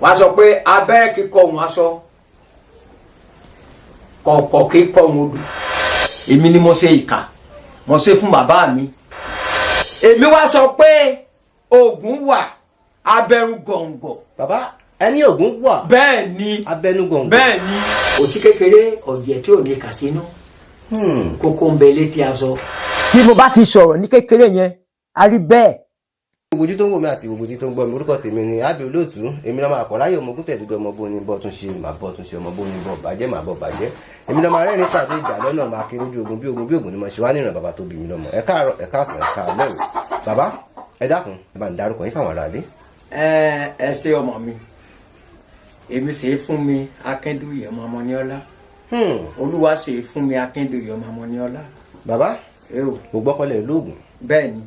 Wàá sọ pé abẹ́rẹ́ kíkọ òun aṣọ kọ̀ọ̀kọ̀ kíkọ òun odò. Èmi ni mo ṣe ìkà, mo ṣe fún bàbá mi. Èmi wá sọ pé oògùn wà, abẹ́rù gọ̀ǹgọ̀. Bàbá, ẹni oògùn wà? Bẹ́ẹ̀ ni. Abẹnú gọ̀ǹgọ̀. Bẹ́ẹ̀ ni. Òtí kékeré ọ̀jẹ̀ tí ò ní kà sínú kókó ń bẹ létí aṣọ. Bí mo bá ti sọ̀rọ̀ ní kékeré yẹn, a rí bẹ́ẹ̀. Gbogbo ojú tó ń wò mí àti gbogbo ojú tó ń gbọ́ mi, orúkọ tèmi ni Ábí Olóòtú. Èmi lọ́mọ àkọ́ráyè ọmọ ogún tẹ̀sígbẹ́, ọmọ bóni bọ́ tún ṣe màá bọ́ tún ṣe, ọmọ bóni bọ́ bàjẹ́ màá bọ́ bàjẹ́. Èmi lọ́mọ arẹ́rìn pàdé ìjà lọ́nà, máa kí lójú ogun bí ogun bí ogun ni mo ṣe wá nìran bàbá tó bí mi lọ́mọ. Ẹ káàárọ̀, ẹ káàsán, ẹ káàlẹ́ o. Bàbá, ẹ dákun, ẹ bá ń darúkọ yín fáwọn aráalé. Ẹ ẹ ṣe, ọmọ mi. Èmi ṣe é fún mi Akíndúyè ọmọ Ọmọníọ́lá. Olúwa ṣe é fún mi Akíndúyè ọmọ Ọmọníọ́lá. Bàbá, ẹ o. mo gbọ́ kọ́lẹ̀ lóògùn. Bẹ́ẹ̀ ni.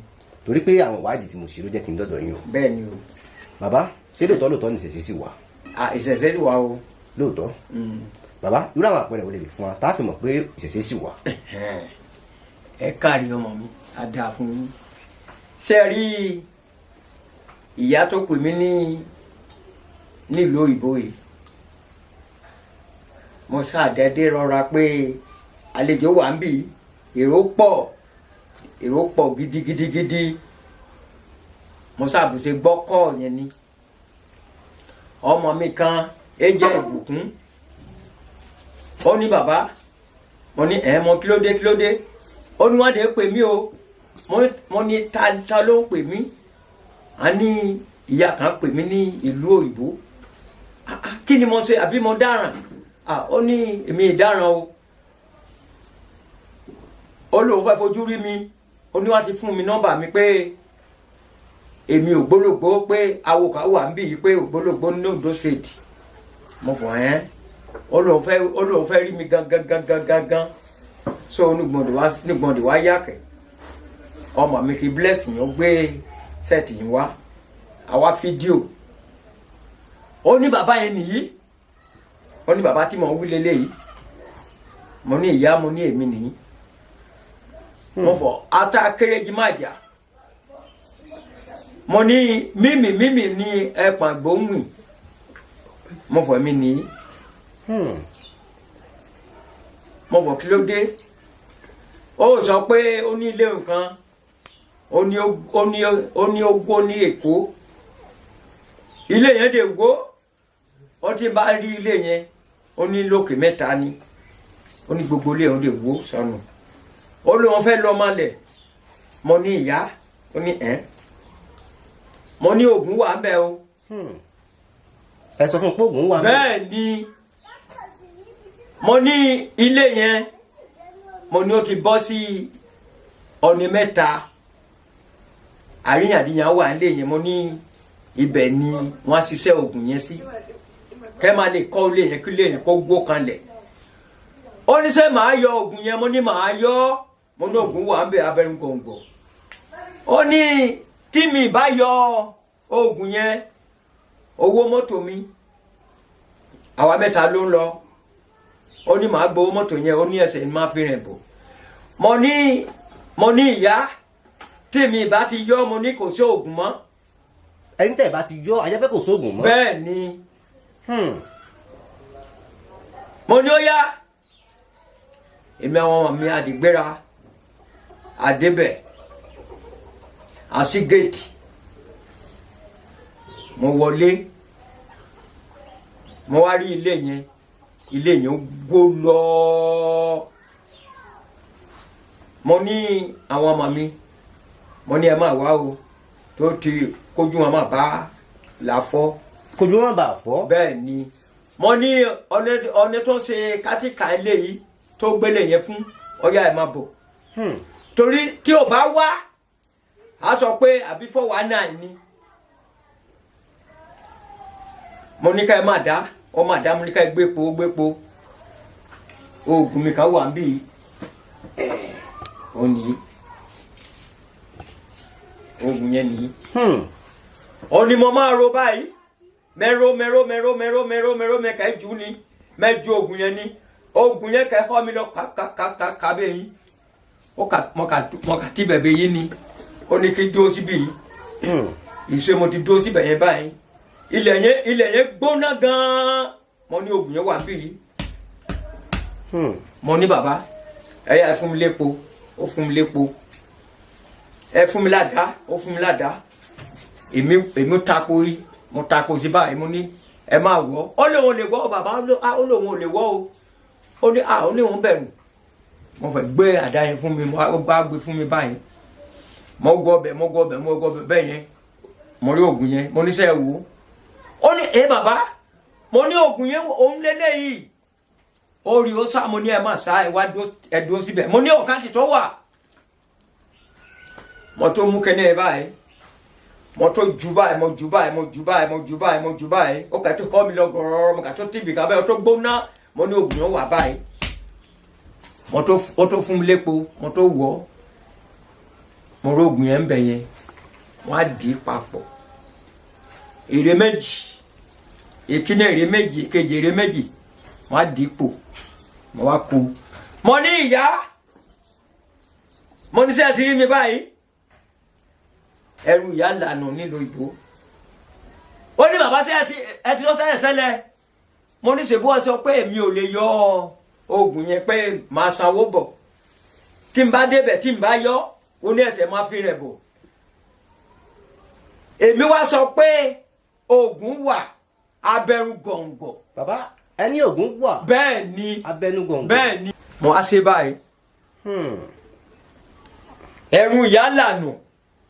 Torí pé àwọn ìwádìí tí mo ṣe ló jẹ́ kí n dọ́dọ̀ yín o. Bẹ́ẹ̀ ni o. Bàbá, ṣé lóòótọ́ lóòótọ́ ní ìṣẹ̀ṣe sì wà? À, ìṣẹ̀ṣe sì wà o. Lóòótọ́? Bàbá, irú àwọn àpẹẹrẹ wo lè lè fún wa tá a fi mọ̀ pé ìṣẹ̀ṣe sì wà? Ẹ káàrí, ọmọ mi, á dáa fún yín. Ṣé ẹ rí ìyá tó pè mí ní nílùú òyìnbó yìí, mo ṣàdédé rọra pé àlejò wà ń bì, èrò pọ̀, èrò pọ̀ gidigidigidi. Mo ṣàbùṣe gbọ́kọ̀ yẹn ni ọmọ mi kan ẹ jẹ́ Ìbùkún. Ó ní, "Bàbá." Mo ní, "Ẹ̀ mọ kílódé, kílódé?" Ó ní, "Wọ́n dé pè mí o." Mo ní, "Ta ta ló ń pè mí?" A ní ìyá kan pè mí ní ìlú òyìnbó. "Ah, ah, kí ni mo ṣe? Àbí mo dáràn?" Ah, ó ní, "Èmi ìdáràn o." Ó lóun fẹ́ fojú rí mi. Ó ní wọ́n ti fún mi nọ́mbà mi pé èmi ògbólógbó, pé awo kan wà ń bì yìí, pé ògbólógbó ní Ondo State. Mo fọ ẹ́, ó lóun fẹ́ rí mi gangan gangan gangan. So onígbọ̀ndì wá yàkẹ́, ọmọ mi kì í bless yẹn, ó gbé set yìí wá, àwa fídíò. Ó ní, "Bàbá yẹn nìyí." Ó ní, "Bàbá tí mò ń wí lélẹ́yìí." Mo ní, "Ìyá," mo ní, "èmi nìyí." Mo fọ ata kéréjì má jà. Mo ní mímì mímì ní ẹpọ̀n gbóhùn. Mo fọ, èmi nìyí. Mo fọ, kí ló dé? Ó sọ pé ó ní ilé nǹkan, ó ní ó gbó ní Èkó, ilé yẹn dè wó. Ó ti bá rí ilé yẹn, ó ní lókè mẹ́ta ni. Ó ní gbogbo ilé yẹn dè wó sọnù. Ó lóun fẹ́ lọ mọ́lẹ̀. Mo ní, "Ìyá." Ó ní, "Ẹ́." Mo ní oògùn wà ń bẹ o. Ẹ sọ fún un pé oògùn wà ńbẹ̀. Bẹ́ẹ̀ ni. Mo ní ilé yẹn, mo ní ó ti bọ́ sí ọ̀nì mẹ́ta, àríyànjiyàn wà nílé yẹn. Mo ní ibẹ̀ ni wọ́n á ṣiṣẹ́ oògùn yẹn sí, kẹ́ máa lè kọ́ ilé yẹn, kí ilé yẹn kó gbó kanlẹ̀. Ó ní, "Sẹ́ màá yọ oògùn yẹn?" Mo ní, "Màá yọ." Mo ní oògùn wà ń bẹ, abẹ́rẹ́ gbòǹgbò. Ó ní tí mi bá yọ oògùn yẹn, owó mọ́tò mi, àwa mẹ́ta ló ń lọ, ó ní màá gbowó mọ́tò yẹn. Ó ní ẹsẹ̀ ní máa fi rìn bò. Mo ní, "Ìyá, tí mi bá ti yọ," mo ní, "kò sí oògùn mọ́." Ẹni tẹ́ ẹ bá ti yọ, ajẹ́pẹ́ kò sóògùn mọ́. Bẹ́ẹ̀ ni. Mo ní ó yá, èmi àwọn ọmọ mi àdìgbéra àdébẹ̀ àti géètì. Mo wọlé, mo wá rí ilé yẹn, ilé yẹn gbó lọ. Mo ní àwọn ọmọ mi, mo ní, "Ẹ máa wá o," tó ti kójú wọn máa bá làfọ́. Kojú wọn bá fọ́. Bẹ́ẹ̀ ni. Mo ní ọ̀nà tó ṣe kátìkà ilé yìí tó gbélé yẹn fún ọyá, ẹ̀ máa bọ̀. Torí tí ò bá wá, a sọ pé àbí 419 ni. Mo ní ká ẹ má dá ọ má dá. Mo ní ká ẹ gbépo gbépo. Oògùn mi kan wà ń bí ẹ, ó ní oògùn yẹn nìyí. Ó ní mo máa ro báyìí, mẹ́rọ mẹ́rọ mẹ́rọ mẹ́rọ mẹ́rọ mẹ́rọ mẹ́ka ẹ̀ jù ní mẹ́jọ oògùn yẹn ní oògùn yẹn kẹ́ họ́ mi lọ kàkàkàkà bẹ́ẹ̀ yín. Ó kà mo kà tí bẹ̀bẹ̀ yín ni. Ó ní kí dúró síbí yìí. Ìṣe mo ti dúró síbẹ̀ yẹn báyìí. Ilẹ̀ yẹn gbóná gan-an. Mo ní oògùn yẹn wà níbí yìí. Mo ní bàbá, ẹ yá, ẹ fún mi lépo. Ó fún mi lépo. Ẹ fún mi ládàá. Ó fún mi ládàá. Èmi tako yìí, mo tako sí báyìí. Mo ní ẹ máa wọ̀. Ó lóun ò lè wọ̀ bàbá. Ó lóun ò lè wọ̀ o. Ó ní ó ní òun bẹ̀rù. Mo fẹ́ gbé àdá yẹn fún mi. Mo bá gbé fún mi báyìí, mo gbọ́ ọbẹ̀, mo gbọ́ ọbẹ̀, mo gbọ́ ọbẹ̀ bẹ́ẹ̀ yẹn. Mo rí oògùn yẹn. Mo ní sẹ́ wò ó. Ní ẹ bàbá, mo ní oògùn yẹn òun lélẹ́yìí. Ó rí ó sá. Mo ní ẹ má sá, ẹ wá, ẹ dúró síbẹ̀. Mo ní ọ̀kadì tó wà. Mo tó mú kẹ́ni ẹ báyìí, mo tó ju báyìí, mo ju báyìí, mo ju báyìí, mo ju báyìí, mo ju báyìí. Ó kà tó kọ́ mi lọ gọ̀rọ̀. Mo kà tó tìbì kan bẹ́ẹ̀, ó tó gbóná. Mo ní oògùn yẹn wà báyìí. Mo tó, ó tó fún mi lépo. Mo tó wọ̀, mo rí oògùn yẹn ń bẹ̀ yẹn. Wọ́n á dì í papọ̀, èrè méjì, ìkíní èrè méjì, ìkejì èrè méjì. Wọ́n á dì í pò. Mo wá kó. Mo ní ìyá, mo ní sẹ́yìn tí rí mi báyìí. Ẹrù ìyá lànà nílùú ìbò. Ó ní bàbá, sẹ́yìn ẹ ti sọ tẹ́lẹ̀ tẹ́lẹ̀. Mo ní ṣèbú ọ sọ pé èmi ò lè yọ oògùn yẹn, pé màá sanwó bọ̀. Tí n bá débẹ̀, tí n bá yọ, ó ní ẹsẹ̀ máa fi rẹ̀ bọ̀. Èmi wá sọ pé oògùn wà, abẹrù gọ̀ǹgọ̀. Bàbá, ẹni oògùn wà? Bẹ́ẹ̀ ni. Abẹnú gọ̀ǹgọ̀. Bẹ́ẹ̀ ni. Mo wá ṣe báyìí. Ẹ̀rù ìyá lànà.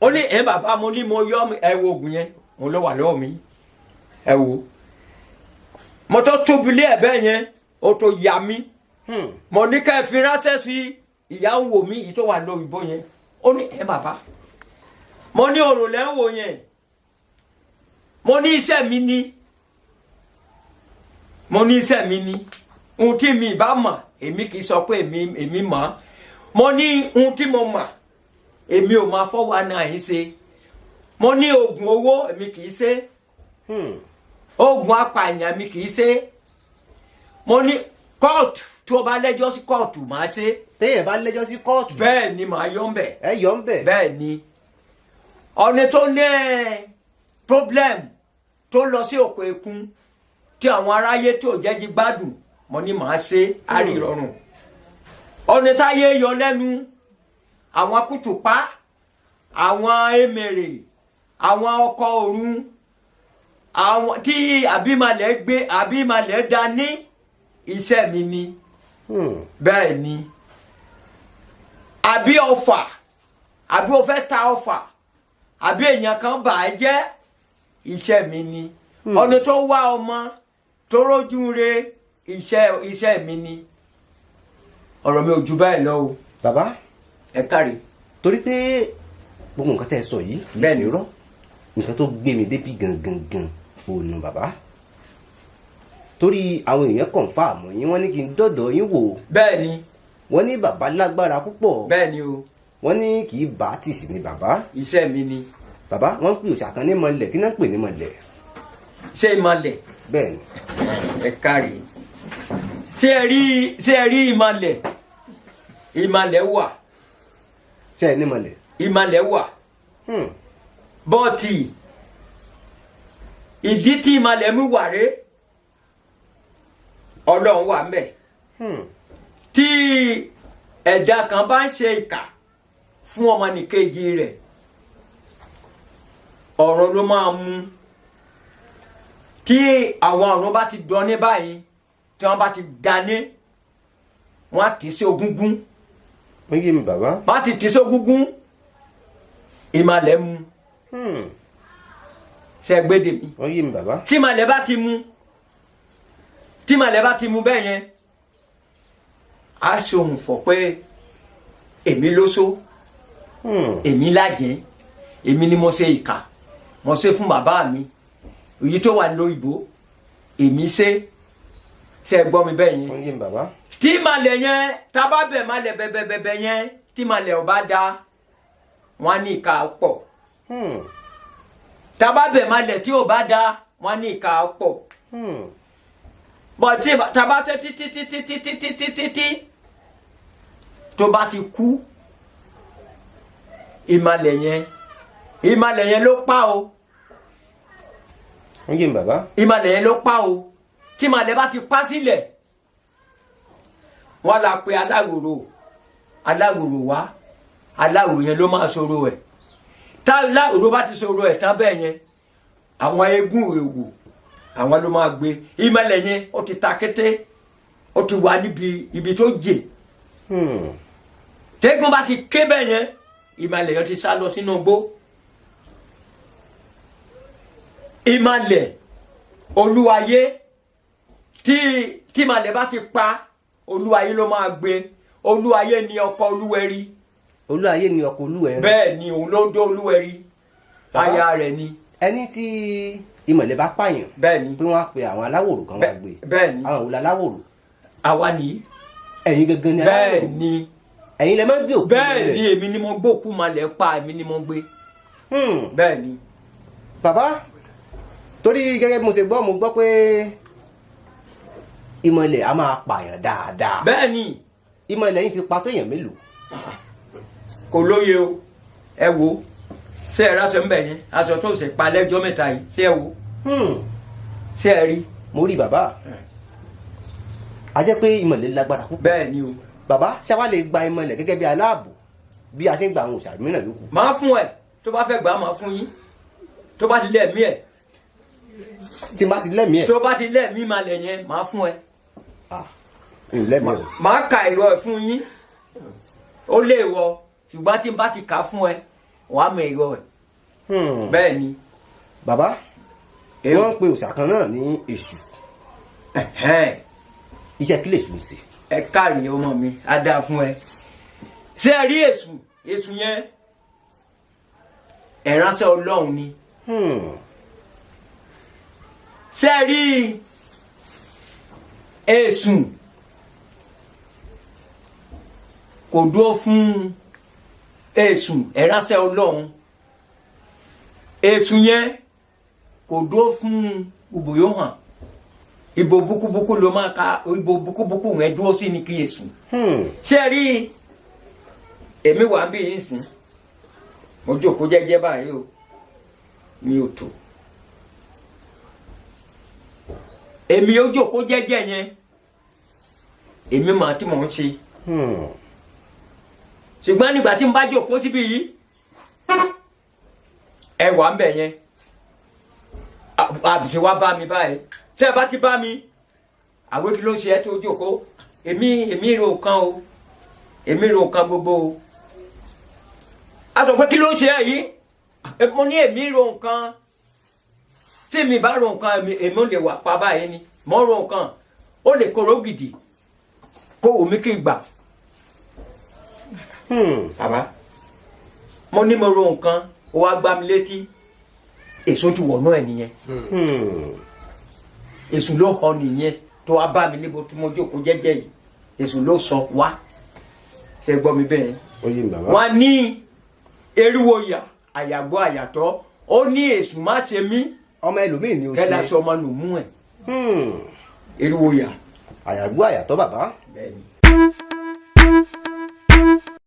Ó ní ẹ bàbá, mo ní mo yọ. Ẹ wo oògùn yẹn, mo ló wà lọ́wọ́ mi. Ẹ wo, mo tó tóbi lé ẹ bẹ́ẹ̀ yẹn, ó tó yà mí. Mo ní ká ẹ fi ránṣẹ́ sí ìyá ń wò mí, èyí tó wà lóyìnbó yẹn. Ó ní ẹ bàbá, mo ní òrò lẹ́ ń wò yẹn. Mo ní iṣẹ́ mi ní, mo ní iṣẹ́ mi ní. Ohun tí mi bá mọ̀, èmi kì í sọ pé èmi mọ̀. Mo ní ohun tí mo mọ̀, èmi ò máa fọwọ́ náà yín ṣe. Mo ní oògùn owó, èmi kì í ṣe. Oògùn apààyàn, mi kì í ṣe. Mo ní kóòtù, tí o bá lẹ́jọ́ sí kóòtù, màá ṣe. Téèyàn bá lẹ́jọ́ sí kóòtù? Bẹ́ẹ̀ ni, màá yọ ń bẹ̀. Ẹ yọ ń bẹ̀. Bẹ́ẹ̀ ni. Ọ̀nà tó ní problem, tó lọ sí òkè òkun, tí àwọn aráyé tí ò jẹ́ jí gbádùn, mo ní màá ṣe, á rí ìrọ̀rùn. Ọ̀nà táyé yọ lẹ́nu, àwọn kùtùpá, àwọn emèrè, àwọn ọkọ̀ ọ̀run, àwọn tí àbímalẹ̀ gbé, àbímalẹ̀ dání, iṣẹ́ mi ni. Bẹ́ẹ̀ ni. Àbí ọfà, àbí o fẹ́ ta ọfà, àbí èèyàn kan bà á jẹ́, iṣẹ́ mi ni. Ọ̀nà tó wá ọmọ tó rójú re, iṣẹ́ mi ni. Ọ̀rọ̀ mi ò ju báyìí lọ o. Bàbá. Ẹ káre. Torí pé gbogbo nǹkan tẹ́ ẹ sọ yìí kì í Bẹ́ẹ̀ni. ṣe irọ́. Nǹkan tó gbé mi débi gangan gan òun bàbá, torí àwọn èèyàn confirm yín, wọ́n ní kí n dọ́dọ̀ yín wò. Bẹ́ẹ̀ ni. Wọ́n ní bàbá lágbára púpọ̀. Bẹ́ẹ̀ ni o. Wọ́n ní kì í bá tìsí ni bàbá. Iṣẹ́ mi ni. Bàbá, wọ́n ń pè òòṣà kan ní mọ̀lẹ̀. Kí náà ń pè ní mọ̀lẹ̀? Ṣé ìmọ̀lẹ̀? Bẹ́ẹ̀ ni. Ẹ káre. Ṣé ẹ rí ìmọ̀lẹ̀? Ìmọ̀lẹ̀ wà. Ṣé ẹ ní mọ̀lẹ̀? Ìmọ̀lẹ̀ wà. But ìdí tí ìmọ̀lẹ̀ mi wà rè, Ọlọ́run wà ńbẹ̀. Tí ẹ̀dá kan bá ń ṣe ìkà fún ọmọnìkejì rẹ̀, ọ̀run ló máa mú. Tí àwọn ọ̀run bá ti dán ní báyìí, tí wọ́n bá ti dání, wọ́n á tì í sí ogúngún. Ó yé mi, bàbá. Wọ́n á ti tì í sí ogúngún, ìmàlẹ̀ mu. Ṣe gbédè mi? Ó yé mi, bàbá. Tí ìmàlẹ̀ bá ti mu, tí ìmàlẹ̀ bá ti mu bẹ́ẹ̀ yẹn, á ṣohun fọ̀ pé èmi ló só. Èmi lájẹ́, èmi ni mo ṣe ìkà, mo ṣe fún bàbá mi èyí tó wà lóyìnbó, èmi ṣe. Ṣe gbọ́ mi bẹ́ẹ̀ yẹn? Ó yé mi, bàbá. Tí ìmàlẹ̀ yẹn, tá a bá bẹ̀ malẹ̀ bẹ̀bẹ̀bẹ̀bẹ̀ yẹn, tí ìmàlẹ̀ ò bá da, wọ́n á ní ìka pọ̀. Tá a bá bẹ̀ malẹ̀ tí ò bá da, wọ́n á ní ìka pọ̀. Bọ̀ tí tá a bá ṣe títí títí títí títí títí, tó bá ti kú, ìmàlẹ̀ yẹn, ìmàlẹ̀ yẹn ló pa o. Ń yé mi, bàbá. Ìmàlẹ̀ yẹn ló pa o. Tí ìmàlẹ̀ bá ti pa sílẹ̀, wọ́n la pe aláwòrò, aláwòrò wá. Aláwòrò yẹn ló máa sọ̀rọ̀ ẹ̀. Tá aláwòrò bá ti sọ̀rọ̀ ẹ̀ tán bẹ́ẹ̀ yẹn, àwọn eégún èwò, àwọn ló máa gbé ìmàlẹ̀ yẹn. Ó ti ta kété, ó ti wà níbi ibi tó jè. Tẹ́gùn bá ti ké bẹ́ẹ̀ yẹn, ìmàlẹ̀ yẹn ti sá lọ sínú igbó. Ìmàlẹ̀ olúwayé, tí ìmàlẹ̀ bá ti pa, olúwayé ló máa gbé. Olúwayé ni ọkọ olúwẹ̀rí. Olúwayé ni ọkọ olúwẹ̀rí. Bẹ́ẹ̀ ni, òun ló dó olúwẹ̀rí, aya rẹ̀ ni. Ẹni tí ìmọ̀lẹ̀ bá pààyàn, Bẹ́ẹ̀ ni. pé wọ́n á pe àwọn aláwòrò kan wá gbé. Bẹ́ẹ̀ ni. Àwọn òwúlò aláwòrò? Àwa nìyí. Ẹ̀yin gangan ni Bẹ́ẹ̀ aláwòrò? ni. Ẹ̀yin lẹ máa ń gbé òkú Bẹ́ẹ̀ ni. ìmọ̀lẹ̀? Èmi ni mo gbókú malẹ̀ pa, èmi ni mo gbé. Bẹ́ẹ̀ ni. Bàbá, torí gẹ́gẹ́ bí mo ṣe gbọ́, mo gbọ́ pé ìmọ̀lẹ̀ a máa pààyàn dáadáa. Bẹ́ẹ̀ ni. Ìmọ̀lẹ̀ yìí ti pa tó èèyàn mélòó? Kò lóye o. Ẹ wo, ṣé ẹ ráṣọ ńbẹ yẹn? Aṣọ tó ṣe pa lẹ́jọ́ mẹ́ta yìí, ṣé ẹ wo? Ṣé ẹ rí? Mo rí, bàbá. A jẹ́ pé ìmọ̀lẹ̀ lágbára púpọ̀. Bẹ́ẹ̀ ni o. Bàbá, ṣé wàá lè gba ìmọ̀lẹ̀ gẹ́gẹ́ bí aláàbò bí a ṣe ń gba àwọn òòṣà mìíràn yòókù? Máa fún ẹ. Tó bá fẹ́ gbà á, máa fún yín, tó bá ti lẹ́ẹ̀mí ẹ̀. Tí n bá ti lẹ́mìí ẹ̀? Tó bá ti lẹ́ẹ̀mí malẹ̀ yẹn, máa fún ẹ. Ah, n lẹ́mìí ẹ̀. Máa ka ìrọ̀ ẹ̀ fún yín. Ó lè wọ, ṣùgbọ́n tí n bá ti kà á fún ẹ, wàá mọ ìrọ̀ ẹ̀. Bẹ́ẹ̀ ni. Bàbá, Èwo? wọ́n ń pe òòṣà kan náà ní èṣù. Ẹ̀hẹ́n. Iṣẹ́ kí lèṣù ń ṣe? Ẹ káàrí, ọmọ mi, á dáa fún ẹ. Ṣé ẹ rí èṣù? Èṣù yẹn, ẹ̀ránṣẹ́ Ọlọ́run ni. Ṣé ẹ rí èṣù, kò dúró fún èṣù, ẹ̀ránṣẹ́ Ọlọ́run. Èṣù yẹn kò dúró fún ibò yóò hàn, ìbò búkúbúkú ló máa ka, ìbò búkúbúkú yẹn dúró sí ni kí èṣù. Ṣé ẹ rí èmi wà ń bí yín sìn, mo jókòó jẹ́jẹ́ báyìí o, mi ò tó. Èmi ó jókòó jẹ́jẹ́ yẹn, èmi mà tí mò ń ṣe. Ṣùgbọ́n nígbà tí n bá jókòó síbí yìí, ẹ wà ń bẹ̀ yẹn, àbùsí wa bá mi báyìí. Tẹ́ ẹ bá ti bá mi, àwọn kí ló ṣe ẹ́ tó jókòó? Èmi ro nǹkan o, èmi ro nǹkan gbogbo o. A sọ pé kí ló ń ṣe ẹ́ yìí? Mo ní èmi ro nǹkan. Tí mi bá ro nǹkan, èmi ò lè wà pa báyìí ni mo ro nǹkan. Ó lè kóró gidi kó wù mí kí n gbà. Bàbá, mo ní mo ro nǹkan, ó wá gbá mi létí. Èso ti wọ̀nú ẹ̀ nìyẹn. Èṣù ló họ nìyẹn tó wá bá mi níbo tí mo jókòó jẹ́jẹ́ yìí. Èṣù ló sọ wá. Ṣe gbọ́ mi bẹ́ẹ̀? Ó yé mi, bàbá. Wọ́n ní eriwo yà àyàgbọ́ àyàtọ̀, ó ní èṣù má ṣe mí. Ọmọ ẹlòmíì ni ó ṣe. Kẹlá sọ ọmọ nù mú ẹ. Eriwo yà. Àyàgbó àyàtọ̀, bàbá. Bẹ́ẹ̀ni.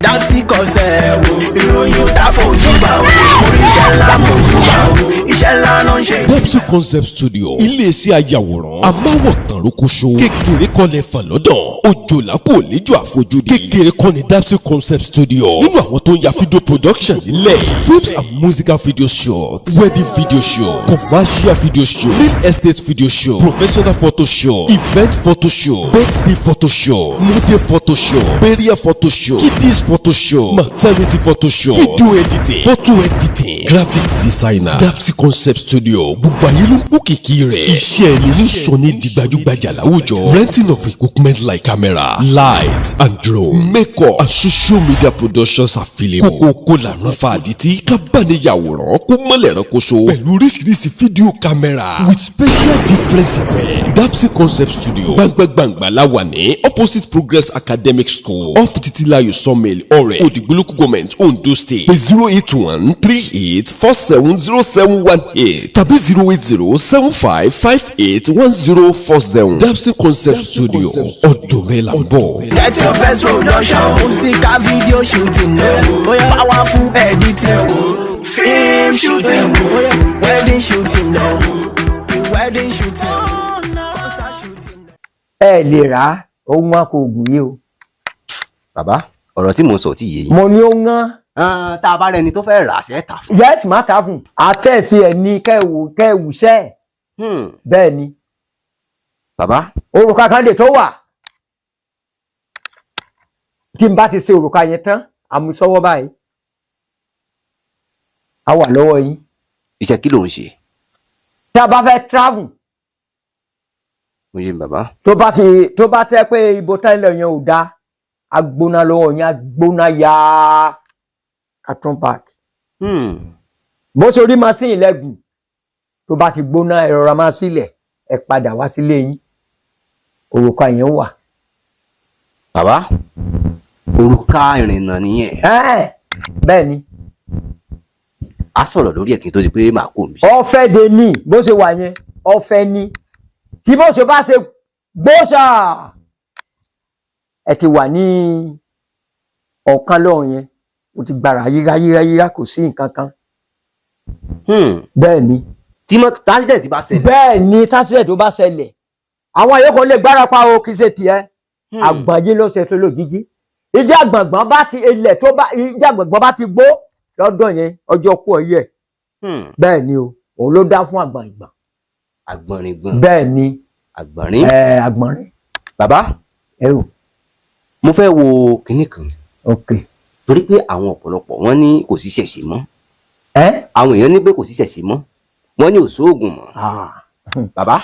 Dásí kọsẹ̀ wò, ìròyìn ò tá fojú bá o, oríṣẹ́ ńlá mo jù bá o, iṣẹ́ ńlá ló ń ṣe. Dopsy Concept Studio, iléeṣẹ́ ayàwòrán amáwòtán rókóṣó, kékeré kọ́lẹ̀ fàn lọ́dọ̀ òjòlá kò léjò àfojúdi, kékeré kọ́ ni Dopsy Concept Studio nínú àwọn tó ń ya video production nílẹ̀: films and musical video shoot, wedding video shoot, commercial video shoot, real estate video shoot, professional photo shoot, event photo shoot, birthday photo shoot, model photo shoot, burial photo shoot, kiddies photo shoot, maternity photo shoot, video editing, photo editing, graphics designer. Dopsy Concept Studio, gbogbo ayé ló ń kó kìkì rẹ̀. Iṣẹ́ ẹni ní sọ ní di gbajúgbajà láwùjọ. Renting of equipment like camera, light and drone, makeup and social media productions available. Kókókó lànà fa àdìtí kábàániyàwòrán kó mọ́lẹ̀ ránkoṣo pẹ̀lú oríṣiríṣi fídíò camera with special different effects. Dopsy Concept Studio, gbangba-gbangba la wà ní opposite Progress Academic School, off Titilayo Sawmill, Ọ̀rẹ́, Òdìgbò Local Government, Ondo State. Pé 08138470718 tàbí 08075581047. Dopsy Concept Studio, ọ̀dọ̀ rẹ̀ là ń bọ̀. Get your best production, musical video shooting, powerful editing, film shooting, wedding shooting. Wedding shooting, concert shooting. Ẹ lè rà á, òun wọn kò gùn yìí o. Bàbá, ọ̀rọ̀ tí mò ń sọ ò tí ì yé yín. Mo ní ó wọ́n. Ah, tá a bá rẹni tó fẹ́ rà á, ṣe é tà fún. Yes, má ta fún àtẹ̀sí ẹ̀ ní kẹ́wù kẹ́wù sẹ́. Bẹ́ẹ̀ ni. Bàbá. Òrùka kan lè tó wà tí n bá ti ṣe òrùka yẹn tán, àmúṣọwọ́ báyìí á wà lọ́wọ́ yín. Iṣẹ́ kí ló ń ṣe? Tá a bá fẹ́ travel. Mo yé mi, bàbá. Tó bá tẹ́ pé ibo tẹ́lẹ̀ yẹn ò dáa, agbóná lọ́wọ́ yín, agbóná yá carton park. Bó ṣe orí machine lẹ́gùn, tó bá ti gbóná, ẹ rọra máa sílẹ̀, ẹ padà wá sílé yín, òrùka yẹn wà. Bàbá, òrùka ìrìnnà nìyẹn. Ẹ́ẹ̀, bẹ́ẹ̀ ni. A sọ̀rọ̀ lórí ẹ̀ kí n tó di pé màá kó mi. Ọ̀fẹ́ de ní bó ṣe wà yẹn, ọ̀fẹ́ ni tí bó ṣe bá ṣe gbóṣà, ẹ ti wà ní ọ̀kan lọ́hùn yẹn, o ti gbára yíra yíra yíra, kò sí nǹkan kan. Bẹ́ẹ̀ ni. Tí mọ́ accident bá ṣẹlẹ̀. Bẹ́ẹ̀ ni, tásílẹ̀ tó bá ṣẹlẹ̀, àwọn yòókù lè gbára pa o, kì í ṣe tiẹ̀. Àgbọ̀njẹ́ ló ṣe tó lójijì, ìjà àgbọ̀ngbọ̀n bá ti ilẹ̀ tó bá ìjà àgbọ̀ngbọ̀n bá ti gbó lọ́dọ̀ yẹn, ọjọ́ kú ọyẹ. Bẹ́ẹ̀ ni o, òun ló dá fún àgbọ̀ngbọ̀n. Àgbọ̀nrín. Bẹ́ẹ̀ ni. Àgbọ̀nrín. Ẹ àgbọ̀nrín. Bàbá, ẹ o. Mo fẹ́ wo kinní kan. Ok. Torí pé àwọn ọ̀pọ̀lọpọ̀ wọ́n ní kò sí ṣẹ̀ṣe mọ́. Ẹ. Àwọn èèyàn ní pé kò sí ṣẹ̀ṣe mọ́, wọ́n ní òṣoògùn mọ́. Ah. Bàbá,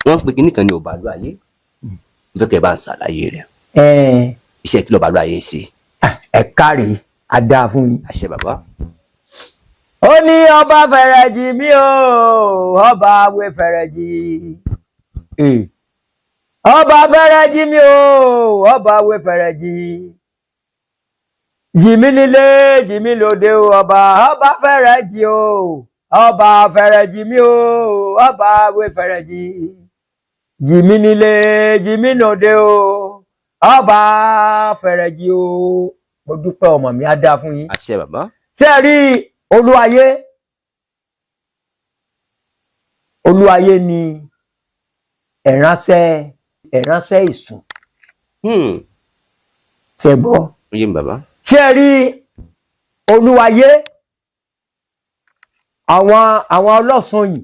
wọ́n ń pe kinní kan ní ọ̀bàlú ayé. Mo fẹ́ kẹ́ ẹ bá ń ṣàlàyé rẹ̀. Ẹ. Iṣẹ́ kí lọ́bàlú ayé ń ṣe? Ẹ káre, a dáa fún yín. Àṣẹ, bàbá. Ó ní ọba fẹrẹjì mi o, ọba wé fẹrẹjì. Eh. Ọba fẹrẹjì mi o, ọba wé fẹrẹjì jìmí nílé, jìmí lóde o, ọba, ọba fẹrẹjì o, ọba fẹrẹjì mi o, ọba wé fẹrẹjì jìmí nílé, jìmí lóde o, ọba fẹrẹjì o. Mo dúpẹ́, ọmọ mi, á dáa fún yín. Àṣẹ, bàbá. Ṣé ẹ rí Olúwayé? Olúwayé ni ẹ̀ránṣẹ́ ìsùn. Ṣe gbọ́? Ó yé mi, bàbá. Ṣé ẹ rí Olúwayé, àwọn ọlọ́sàn yìí,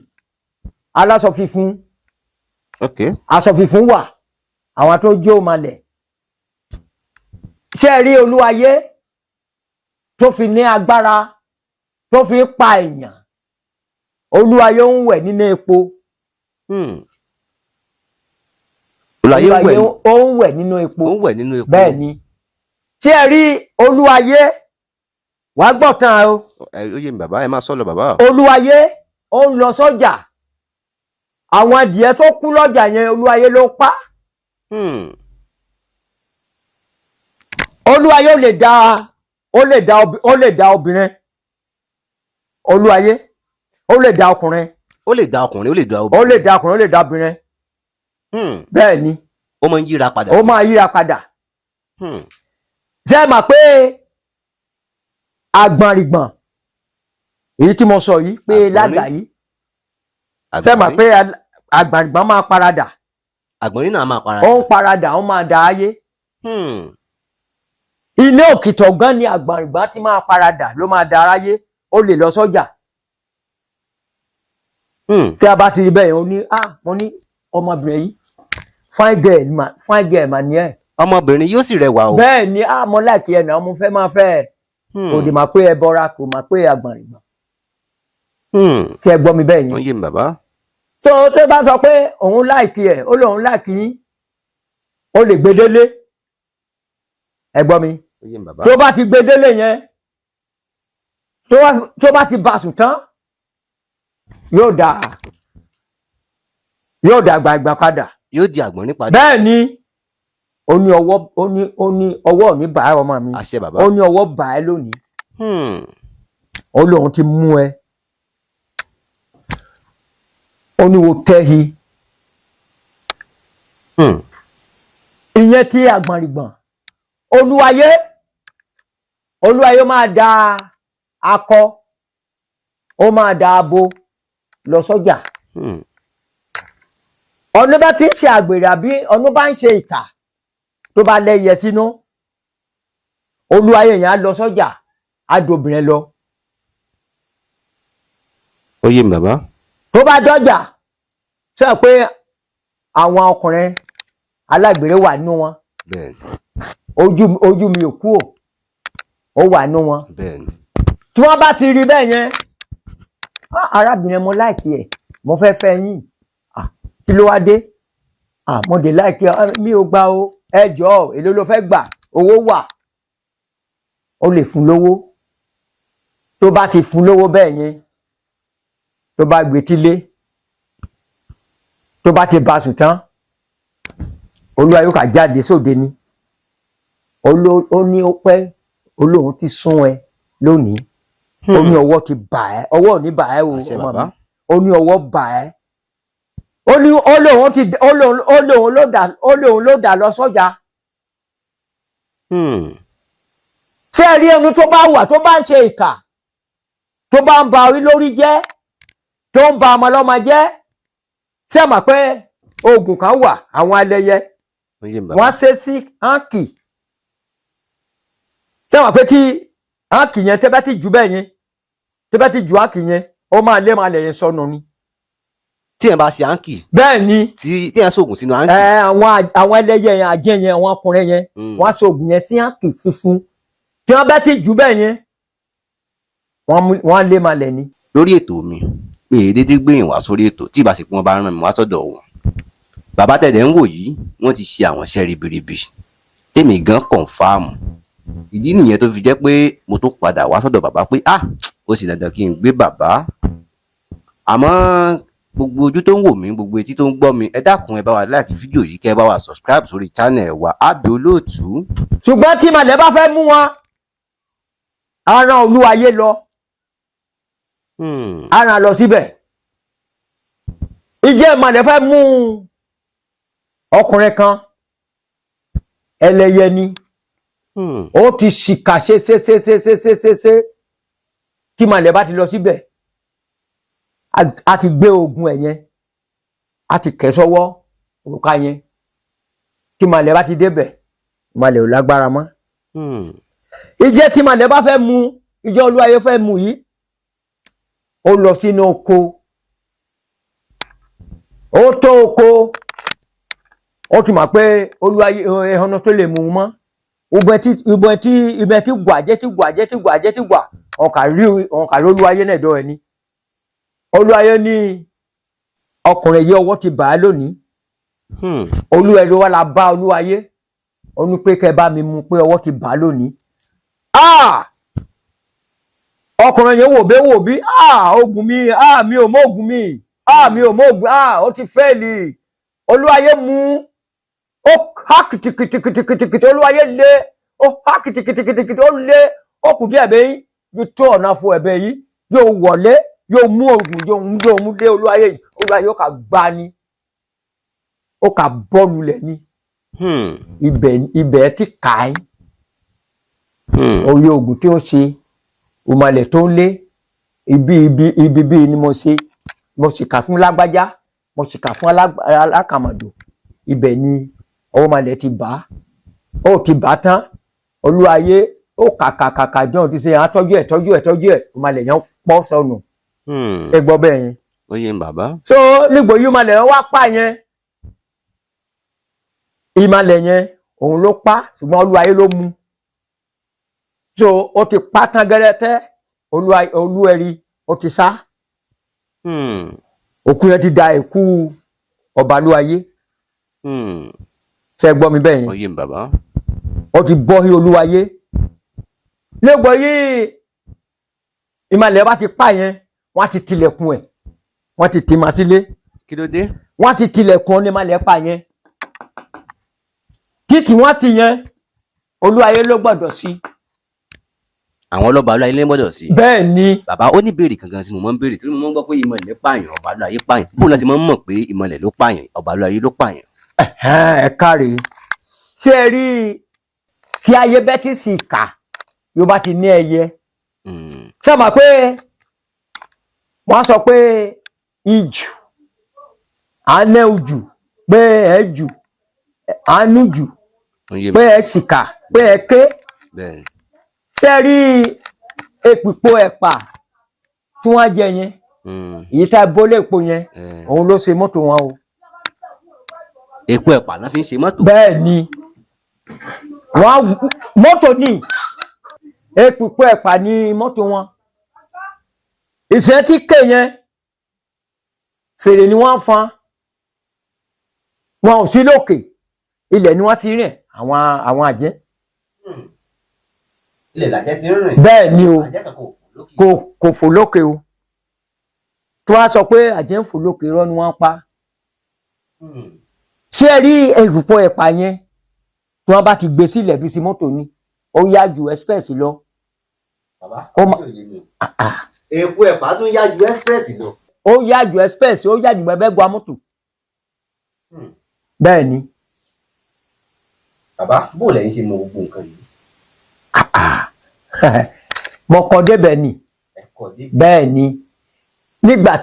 aláṣọ funfun, aṣọ funfun wà, àwọn tó jó malẹ̀. Ṣé ẹ rí Olúwayé tó fi ní agbára tó fi ń pa èèyàn? Olúwayé ń wẹ̀ nínú epo. Olúwayé ń wẹ̀. Ó ń wẹ̀ nínú epo. Ó ń wẹ̀ nínú epo. Bẹ́ẹ̀ ni. Ṣé ẹ rí Olúwayé, wàá gbọ́ tán o. Ẹ ó yé mi, bàbá, ẹ máa sọ lọ, bàbá. Olúwayé ó ń lọ sọ́jà, àwọn adìẹ tó kú lọ́jà yẹn, Olúwayé ló pa. Olúwayé ó lè dá obìnrin, Olúwayé ó lè dá ọkùnrin. Ó lè da ọkùnrin, ó lè da Ó obìnrin. lè dá ọkùnrin, ó lè dá obìnrin. Bẹ́ẹ̀ ni. Ó máa ń yíra padà. Ó máa yíra padà. Ṣé ẹ mọ̀ pé àgbọ̀nrìgbọ̀n èyí tí mo sọ yìí pé Àgbọ̀nrín. ládàá yìí, ṣé ẹ mọ̀ pé àgbọ̀nrìgbọ̀n máa paradà? Àgbọ̀nrín náà máa para. Ó ń paradà, ó máa da ayé. Ilé òkìtọ̀ gan ni àgbọ̀nrìgbọ̀n ti máa paradà, ló máa da aráyé. Ó lè lọ sọ́jà. Tí a bá ti rí bẹ́ẹ̀ yẹn, ó ní, ah, mo ní ọmọbìnrin yìí, fine girl ma, fine girl mà ní ẹ̀. Ọmọbìnrin yóò sì rẹwà o. Bẹ́ẹ̀ ni. Ah, mo like ẹ̀ náà, mo fẹ́ máa fẹ́ ẹ̀. Kò dì máa pé ẹ bọ́ra, kò máa pé àgbọ̀nrìgbọ̀n. Tí ẹ gbọ́ mi bẹ́ẹ̀ Ó yẹn? yé mi, bàbá. Tó tó bá sọ pé òun like ẹ̀, ó lóun like yín, ó lè gbé délé. Ẹ gbọ́ mi? Ó yé mi, bàbá. Tó bá ti gbé délé yẹn, tó bá ti bá sùn tán, yóò dà gbàgbà padà. Yóò di àgbọ̀nrín padà. Bẹ́ẹ̀ ni. Ó ní ọwọ́, ó ní ọwọ́ ò ní bá ẹ, ọmọ mi. Àṣẹ, bàbá. Ó ní ọwọ́ bá ẹ lónìí. Ó lóun ti mú ẹ, ó ní wo tẹ́hi. Ìyẹn tí àgbọ̀nrìgbọ̀n. Olúwayé, Olúwayé máa da akọ, ó máa da abo lọ sọ́jà. Ọ̀nà bá ti ń ṣe àgbèrè àbí ọ̀nà bá ń ṣe ìkà tó bá lẹ́yẹ sínú, olúwayé yẹn á lọ sọ́jà, á dobìnrin lọ. Ó yé mi bàbá. Tó bá dọ́jà, sọ pé àwọn ọkùnrin alágbèrè wà nínú wọn. Bẹ́ẹ̀ni. Ojú mi ò kú ò, ó wà nínú wọn. Bẹ́ẹ̀ni. Tí wọ́n bá ti rí bẹ́ẹ̀ yẹn, "Ah, arábìnrin, mo like ẹ̀, mo fẹ́ fẹ́ yín." "Ah, kí ló wá dé?" "Ah, mo dé like ẹ." "Ah, mi ò gbà o." "Ẹ jọ̀ọ́, èló ló fẹ́ gbà? Owó wà." Ó lè fún lówó. Tó bá ti fún lówó bẹ́ẹ̀ yẹn, tó bá gbé tílé, tó bá ti bá sùn tán, olúwa yóò kà jáde sóde ni. Ó ní ó pẹ́, olóhùn ti sún ẹ lónìí. Ó ní ọwọ́ ti bà ẹ́, ọwọ́ ò ní bà ẹ́ o. Àṣẹ, Ọmọ bàbá. mi, ó ní ọwọ́ bà ẹ́. Ó ní ó lóun ti ó lóun ló dà lọ sọ́jà. Ṣé ẹ rí ẹni tó bá wà, tó bá ń ṣe ìkà, tó bá ń ba orí lórí jẹ́, tó ń ba ọmọ ọlọ́mọ jẹ́? Ṣé ẹ mọ̀ pé oògùn kan wà, àwọn ẹlẹ́yẹ Ó yé mi bàbá. wọ́n ṣe sí áǹkì? Ṣé ẹ mọ̀ pé tí áǹkì yẹn, tẹ́ bá ti jù bẹ́ẹ̀ yẹn, tẹ́ bá ti jù áǹkì yẹn, ó máa lé máa lẹ̀ yẹn sọnù ni. Tí ẹ bá ṣe áǹkì? Bẹ́ẹ̀ ni. Tí ẹ ṣoògùn sínú áǹkì? Ẹ, àwọn ẹlẹ́yẹ yẹn, àjẹ́ yẹn, àwọn ọkùnrin yẹn, wọ́n á ṣe oògùn yẹn sí áǹkì funfun. Tí wọ́n bá ti jù bẹ́ẹ̀ yẹn, wọ́n á lé máa lẹ̀ ni. Lórí ètò mi, mi ì dédé gbìyànjú wá sórí ètò tí ìbá ṣe pé wọ́n bá rán mi wá sọ́dọ̀ wọn. Bàbá tẹ̀dẹ̀ ń wò yìí, wọ́n ti ṣe àwọn iṣẹ́ ribiribi tèmi gan confirm. Ìdí nìyẹn tó fi jẹ́ pé mo tún padà wá sọ́dọ̀ bàbá pé, ah, ó sì dandan kí n gbé bàbá. Àmọ́ gbogbo ojú tó ń wò mí, gbogbo etí tó ń gbọ́ mi, ẹ dákun, ẹ bá wa like fídíò yìí, kẹ́ ẹ bá wa subscribe sórí channel wa, Àbí Olóòtú. Ṣùgbọ́n tí màlẹ́ bá fẹ́ mú wọn, á rán olúwayé lọ. Á rán lọ síbẹ̀. Ìjẹ́ ìmàlẹ́ fẹ́ mú ọkùnrin kan, ẹlẹ́yẹ ni. Ó ti ṣìkà ṣe ṣe ṣe ṣe ṣe ṣe ṣe ṣe. Tí màlẹ́ bá ti lọ síbẹ̀, á ti gbé oògùn ẹ̀ yẹn, á ti kẹ́ sọ́wọ́ òrùka yẹn. Tí màlẹ́ bá ti débẹ̀, màlẹ́ ò lágbára mọ́. Ìjẹ́ tí màlẹ́ bá fẹ́ mú, ìjọ olúwayé fẹ́ mú yìí, ó lọ sínú oko, ó tó oko, ó ti mọ̀ pé olúwayé ẹ̀hónú tó lè mú un mọ́. Ibẹ̀ tí gbàjẹ́ tí gbàjẹ́ tí gbàjẹ́ tí gbà, ọ̀nkà rí olúwayé náà dọ̀ ẹ́ ni. Olúwayé ní ọkùnrin yìí, ọwọ́ ti bà á lónìí. Olúwẹ̀rí wa la bá olúwayé, ó ní pé kẹ́ bá mi mú, pé ọwọ́ ti bà á lónìí. Ah! Ọkùnrin yẹn wò bí wò bí, ah, oògùn mi, ah, mi ò mọ oògùn mi, ah, mi ò mọ oògùn, ah, ó ti fail. Olúwayé mú, ó há kìtìkìtìkìtìkìtì. Olúwayé lé, ó há kìtìkìtìkìtì, ó lé, ó kù díẹ̀ bẹ́yìn yóò tó ọ̀nà fún ẹ̀bẹ̀ yìí, yóò wọlé, yóò mú oògùn, yóò mú lé olúwayé yìí. Olúwayé ó kà gbá ni, ó kà bọ́ọ̀lù lẹ̀ ni. Ibẹ̀ ti kà á. Oye oògùn tí ó ṣe, òmàlẹ̀ tó ń lé ibi bíi ni mo ṣe, mo sì kà fún lágbájá, mo sì kà fún alákàmọ̀dò. Ibẹ̀ ni ọwọ́ malẹ̀ ti bá, ó ti bá tán. Olúwayé ó kàkàkàkà jọ́ ti ṣe àtọ́jú ẹ̀, tọ́jú ẹ̀, tọ́jú ẹ̀, òmàlẹ̀ yẹn pọ́ sọnù. Ṣé gbọ́ bẹ́ẹ̀ yẹn? Ó yé mi bàbá. So nígbò yìí, ìmàlẹ̀ yẹn wá pa yẹn, ìmàlẹ̀ yẹn òun ló pa, ṣùgbọ́n olúwayé ló mú. So ó ti pa tán gẹ́rẹ́tẹ́, olúẹ̀rí ó ti sá. Òkú yẹn ti da ẹ̀kú ọbalúayé. Ṣé gbọ́ mi bẹ́ẹ̀ yẹn? Ó yé mi bàbá. Ó ti bọ́ sí olúwayé. Nígbò yìí ìmàlẹ̀ bá ti pa yẹn, wọ́n á ti tilẹ̀kùn ẹ̀, wọ́n ti tì má sílé. Kí ló dé? Wọ́n ti tilẹ̀kùn onímọ̀lẹ́ pa yẹn títí wọ́n ti yẹn, olúwayé ló gbọ́dọ̀ sí. Àwọn ọlọ́ba ọlọ́ayé ló gbọ́dọ̀ sí? Bẹ́ẹ̀ ni. Bàbá, ó ní béèrè kankan tí mo máa ń béèrè, torí mo máa ń gbọ́ pé ìmọ̀lẹ̀ pààyàn, ọba ọlọ́ayé pààyàn. Bóun láti máa ń mọ̀ pé ìmọ̀lẹ̀ ló pààyàn, ọba ọlọ́ayé ló pààyàn? Ẹ̀hẹ́n, ẹ káre. Ṣé ẹ rí tí ayé bẹ́ẹ̀ tí sì kà yóò bá ti ní ẹyẹ? Ṣé ẹ mọ̀ pé wọ́n sọ pé ìjù alẹ́ ojù Pé ẹ jù àánú jù, Ó yé mi. pé ẹ ṣìkà, pé ẹ ké. Bẹ́ẹ̀ ni. Ṣe rí èpìpò ẹ̀pà tí wọ́n jẹ yẹn, èyí tá a bó lépo yẹn, òun ló ṣe mọ́tò wọn o. Epo ẹ̀pà náà fi ń ṣe mọ́tò. Bẹ́ẹ̀ ni, wọ́n mọ́tò ní èpìpò ẹ̀pà ní mọ́tò wọn. Ìṣẹ́ tí ké yẹn, fèrè ni wọ́n fan. Wọn ò sí lókè, ilẹ̀ ni wọ́n ti rìn, àwọn àjẹ́. Ilẹ̀ làjẹ́ ti ń rìn. Bẹ́ẹ̀ ni o. Àjẹ́ kankan ò fò lókè. Kò fò lókè o. Tí wọ́n á sọ pé àjẹ́ ń fò lókè, irọ́ ni wọ́n pa. Ṣé ẹ rí èpìpò ẹ̀pà yẹn, tí wọ́n bá ti gbé sílẹ̀ fi sí mọ́tò ni, ó yá ju express lọ. Bàbá, Ó ma- yóò yé mi o. Epo ẹ̀pà tún yá ju express lọ. Ó yá ju express, ó yá ju bẹ́ẹ̀ gba mọ́tò. Bẹ́ẹ̀ ni. Bàbá, bó lẹ́yìn ṣe mọ gbogbo nǹkan yìí? Mo kọ débẹ̀ ni. Ẹ̀kọ́ dé. Bẹ́ẹ̀ ni, nígbà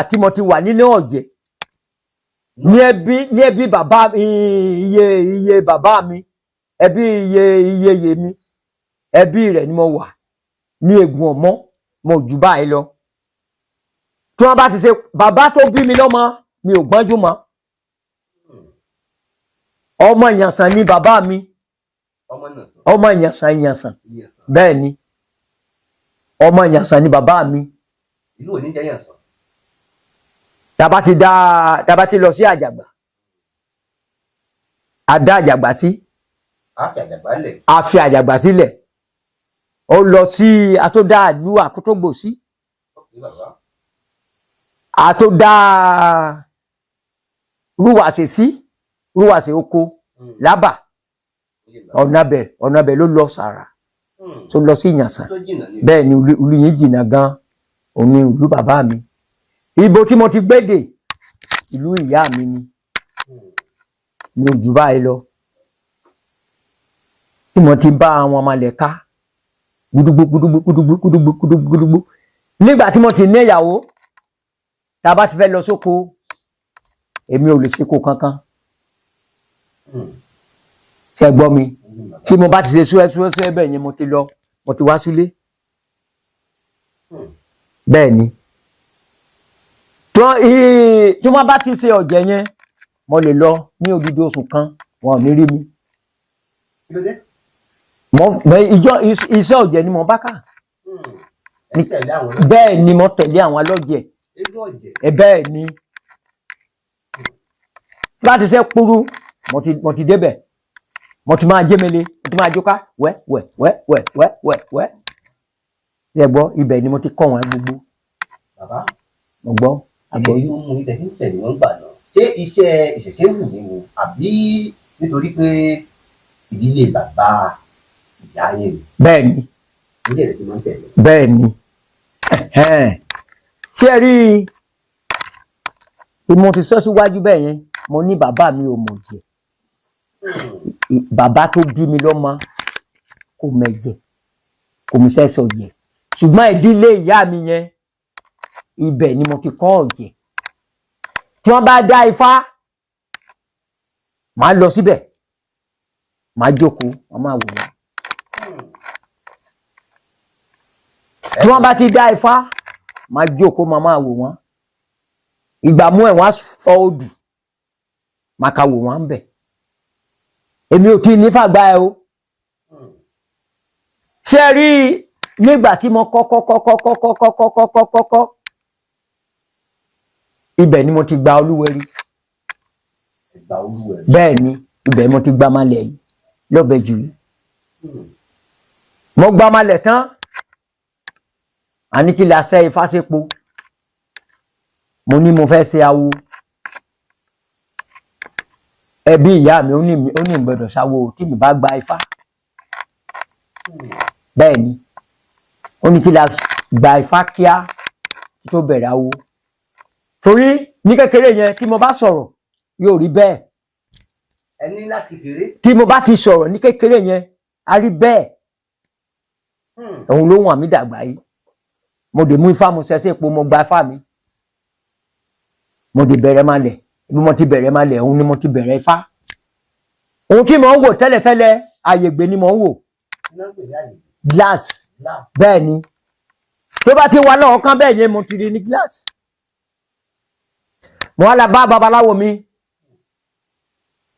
tí mo ti wà nílé ọ̀jẹ̀ ní ẹbí bàbá iye bàbá mi, ẹbí iye iye mi, ẹbí rẹ̀ ni mo wà ní Ègùn Ọ̀mọ́. Mo jù báyìí lọ. Tí wọ́n bá ti ṣe bàbá tó bí mi lọ́mọ, mi ò gbọ́njú mọ́. Ọmọ Ìyànsán ni bàbá mi. Ọmọ náà sọ. Ọmọ Ìyànsán, Ìyànsán. Ìyànsán. Bẹ́ẹ̀ ni, ọmọ Ìyànsán ni bàbá mi. Ìlú òní jẹ́ Yànsán. Tàbá ti lọ sí Àjàgbà, a dá Àjàgbà sí. A fi Àjàgbá lẹ̀. A fi Àjàgbà sílẹ̀, ó lọ sí àtúndá ìlú Àkótógbò sí. Ok, bàbá. Àtúndá Rúwàsè sí, Rúwàsè oko lábà. Ó yé mi, bàbá. Ọ̀nà bẹ̀ ló lọ sàrà tó lọ sí Ìyànsán. Tó jìnnà ni. Bẹ́ẹ̀ ni, ìlú yìí jìnnà gan. Òun ni ìlú bàbá mi. Ibo tí mo ti gbédè, ìlú ìyá mi ni. Mi ò jù báyìí lọ tí mo ti bá àwọn ọmọlẹ̀ ká gúdúgbú gúdúgbú gúdúgbú gúdúgbú gúdúgbú gúdúgbú. Nígbà tí mo ti ní ìyàwó, tá a bá ti fẹ́ lọ sóko, èmi ò lè ṣeko kankan. Ṣé ẹ gbọ́ mi? Tí mo bá ti ṣe súẹ́ súẹ́ súẹ́ bẹ́ẹ̀ yẹn, mo ti lọ, mo ti wá sílé. Bẹ́ẹ̀ ni, tí wọ́n bá ti ṣe ọ̀jẹ̀ yẹn, mo lè lọ ní odidi oṣù kan, wọn ò ní rí mi. Kí ló dé? Mo bẹ- ìjọ iṣẹ́ ọ̀jẹ̀ ni mo bá kà. Ẹ tẹ̀lé àwọn náà. Bẹ́ẹ̀ ni, mo tẹ̀lé àwọn alọ́jẹ̀. Eégún ọ̀jẹ̀. Ẹ bẹ́ẹ̀ ni, láti ṣe kúrú, mo ti débẹ̀, mo ti máa jémele, mo ti máa jóká wẹ́ wẹ́ wẹ́ wẹ́ wẹ́ wẹ́ wẹ́. Ṣé ẹ gbọ́? Ibẹ̀ ni mo ti kọ́ wọn gbogbo. Bàbá, Mo gbọ́ àgbọ̀ èyí yìí. tó mú ilẹ̀ ń tẹ̀lé wọn gbà náà, ṣé iṣẹ́ ìṣẹ̀ṣe wù mí ni, àbí nítorí pé ìdílé bàbá ìyá yẹn ni? Bẹ́ẹ̀ ni. Nílé ẹ̀ sì máa ń tẹ̀lé. Bẹ́ẹ̀ ni. Ẹ̀hẹ́n. Ṣé ẹ rí i, mo ti sọ síwájú bẹ́ẹ̀ yẹn, mo ní bàbá mi ò mọ̀ jẹ́. Bàbá tó bí mi lọ́mọ kò mẹ̀jẹ̀, kò mú sẹ́sọ̀ jẹ̀, ṣùgbọ́n ìdílé ìyá mi yẹn, ibẹ̀ ni mo ti kọ́ ọ̀jẹ̀. Tí wọ́n bá dá ifá, màá lọ síbẹ̀, màá jókòó, wọ́n máa wò wọ́n. Tí wọ́n bá ti dá ifá, màá jókòó, màá máa wò wọ́n. Ìgbà mú ẹ̀, wọ́n á fọ odù, màá ka wò wọ́n bẹ̀. Èmi ò tí ì ní fàgbà ẹ o. Ṣé ẹ rí i, nígbà tí mo kọ́kọ́ kọ́kọ́ kọ́kọ́ kọ́kọ́ kọ́kọ́ kọ́kọ́, ibẹ̀ ni mo ti gba Olúwẹ̀rí. Ẹgbà Olúwẹ̀rí. Bẹ́ẹ̀ ni, ibẹ̀ ni mo ti gba malẹ̀ yìí lọ́bẹ̀ jù yìí. Mo gba malẹ̀ tán, àní kí la ṣe ifá sépo. Mo ní mo fẹ́ ṣe awo. Ẹbí ìyá mi ó ní ìgbọ́dọ̀ ṣawo tí mi bá gba ifá. Bẹ́ẹ̀ ni, ó ní kí la gba ifá kíá kí tó bẹ̀rẹ̀ awo, torí ní kékeré yẹn, tí mo bá sọ̀rọ̀, yóò rí bẹ́ẹ̀. Ẹ ní láti kékeré. Tí mo bá ti sọ̀rọ̀ ní kékeré yẹn, á rí bẹ́ẹ̀. Òun ló wọ̀n mí dàgbà yìí. Mo dè mú ifá, mo ṣẹṣẹ epo, mo gba ifá mi, mo dè bẹ̀rẹ̀ máa lẹ̀. Ibi mo ti bẹ̀rẹ̀ máa lẹ̀ òun ni mo ti bẹ̀rẹ̀ Ifá. Ohun tí mo ń wò tẹ́lẹ̀tẹ́lẹ̀, àyègbè ni mo ń wò. Iná ń pè ní àyè Glass. Glass. Bẹ́ẹ̀ ni, tó bá ti wà lọ́wọ́ kan bẹ́ẹ̀ yẹn, mo ti rí ní glass. Mo wá la bá babaláwo mi.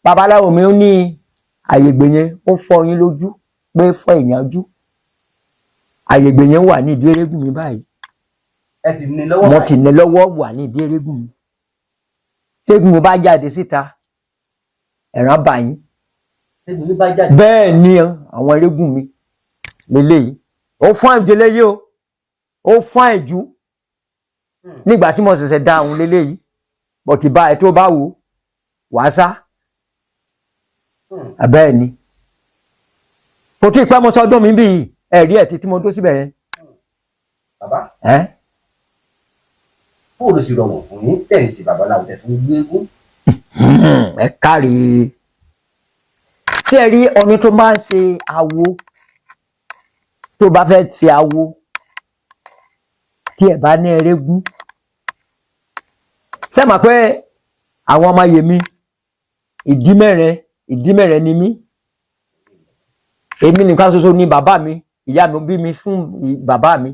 Babaláwo mi ó ní àyègbè yẹn ó fọ́ yín lójú, pé fọ́ èèyàn ojú. Àyègbè yẹn wà ní ìdí erégún mi báyìí. Ẹ sì ní lọ́wọ́ Mo báyìí. ti ní lọ́wọ́, wà ní ìdí erégún mi. Tẹ́gùn mo bá jáde síta, ẹ̀ràn bà yín. Tẹ́gùn yín bá jáde. Bẹ́ẹ̀ ni, àwọn erégún mi lélẹ́yìí, ó fún àìjù léyìí o, ó fún àìjù nígbà tí mo ṣẹ̀ṣẹ̀ da òun lélẹ́yìí, bọ̀tì bá ẹ tó bá wò wàá sá. Bẹ́ẹ̀ ni, kò tí ì pẹ́ mo sọdún mi bíi ẹ̀rí ẹ̀ títí mo dó síbẹ̀ yẹn. Bàbá, Ẹ́. bóòlù sì rọrùn fún yín tẹ̀ ń ṣe babaláwo tẹ̀ tún gbé eégún? Ẹ káre. Ṣé ẹ rí ọni tó máa ń ṣe awo, tó bá fẹ́ ṣe awo, tí ẹ bá ní erégún, ṣé mà pé àwọn ọmọ yèmí ìdí mẹ́rin, ìdí mẹ́rin ni mí. Èmi nìkan ṣoṣo ni bàbá mi, ìyá mi bí mi fún bàbá mi.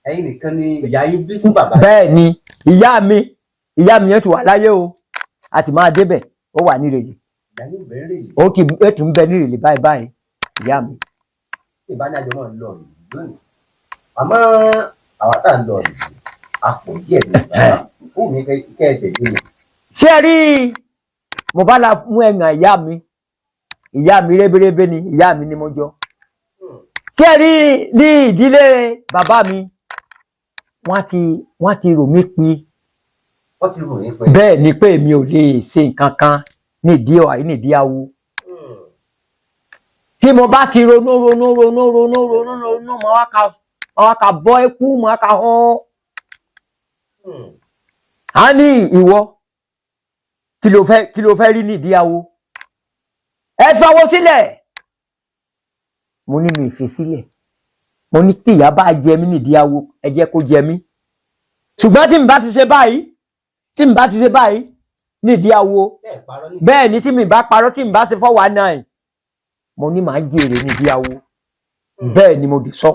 Ẹ̀yin nìkan ni ìyá yín bí fún bàbá? Bẹ́ẹ̀ ni, ìyá mi yẹn ti wà láyé o, a ti máa débẹ̀, ó wà ní Ìrèlè. Ìyá yín bẹ̀rẹ̀ rèé? Ó ti ètò ń bẹ ní Ìrèlè báyìí báyìí, ìyá mi. Ìbánájọ máa ń lọ ìlú lónìí, àmọ́ àwa tá à ń lọ ìlú a pọ̀ díẹ̀ ní bàbá ó mi kẹ́ ẹ tẹ̀lé mi. Ṣé ẹ rí i, mo bá la mú ẹ̀gàn ìyá mi, ìyá mi rébérébé ni ìyá mi ni mo jọ. Ṣé ẹ rí i, ní ìdílé bàbá mi, wọ́n ti rò mí pin. Wọ́n ti rò yín pé. Bẹ́ẹ̀ ni, pé mi ò lè ṣe nǹkan kan nídìí ọ̀ nídìí awo. Tí mo bá ti ronú ronú ronú ronú ronú ronú, mo wá ka bọ́ ẹkú, mo wá ka hán á ní ìwọ, kí ló fẹ́ rí nídìí awo? Ẹ fọwọ́ sílẹ̀. Mo ní mi ì fi sílẹ̀. Mo ní tí ìyá bá jẹ mí nídìí awo, ẹ jẹ́ kó jẹ mí, ṣùgbọ́n tí mi bá ti ṣe báyìí, tí mi bá ti ṣe báyìí nídìí awo, Bẹ́ẹ̀ parọ́ ní. Bẹ́ẹ̀ ni, tí mi bá parọ́, tí mi bá ṣe 419, mo ní màá jèrè nídìí awo. Bẹ́ẹ̀ ni mo dì sọ.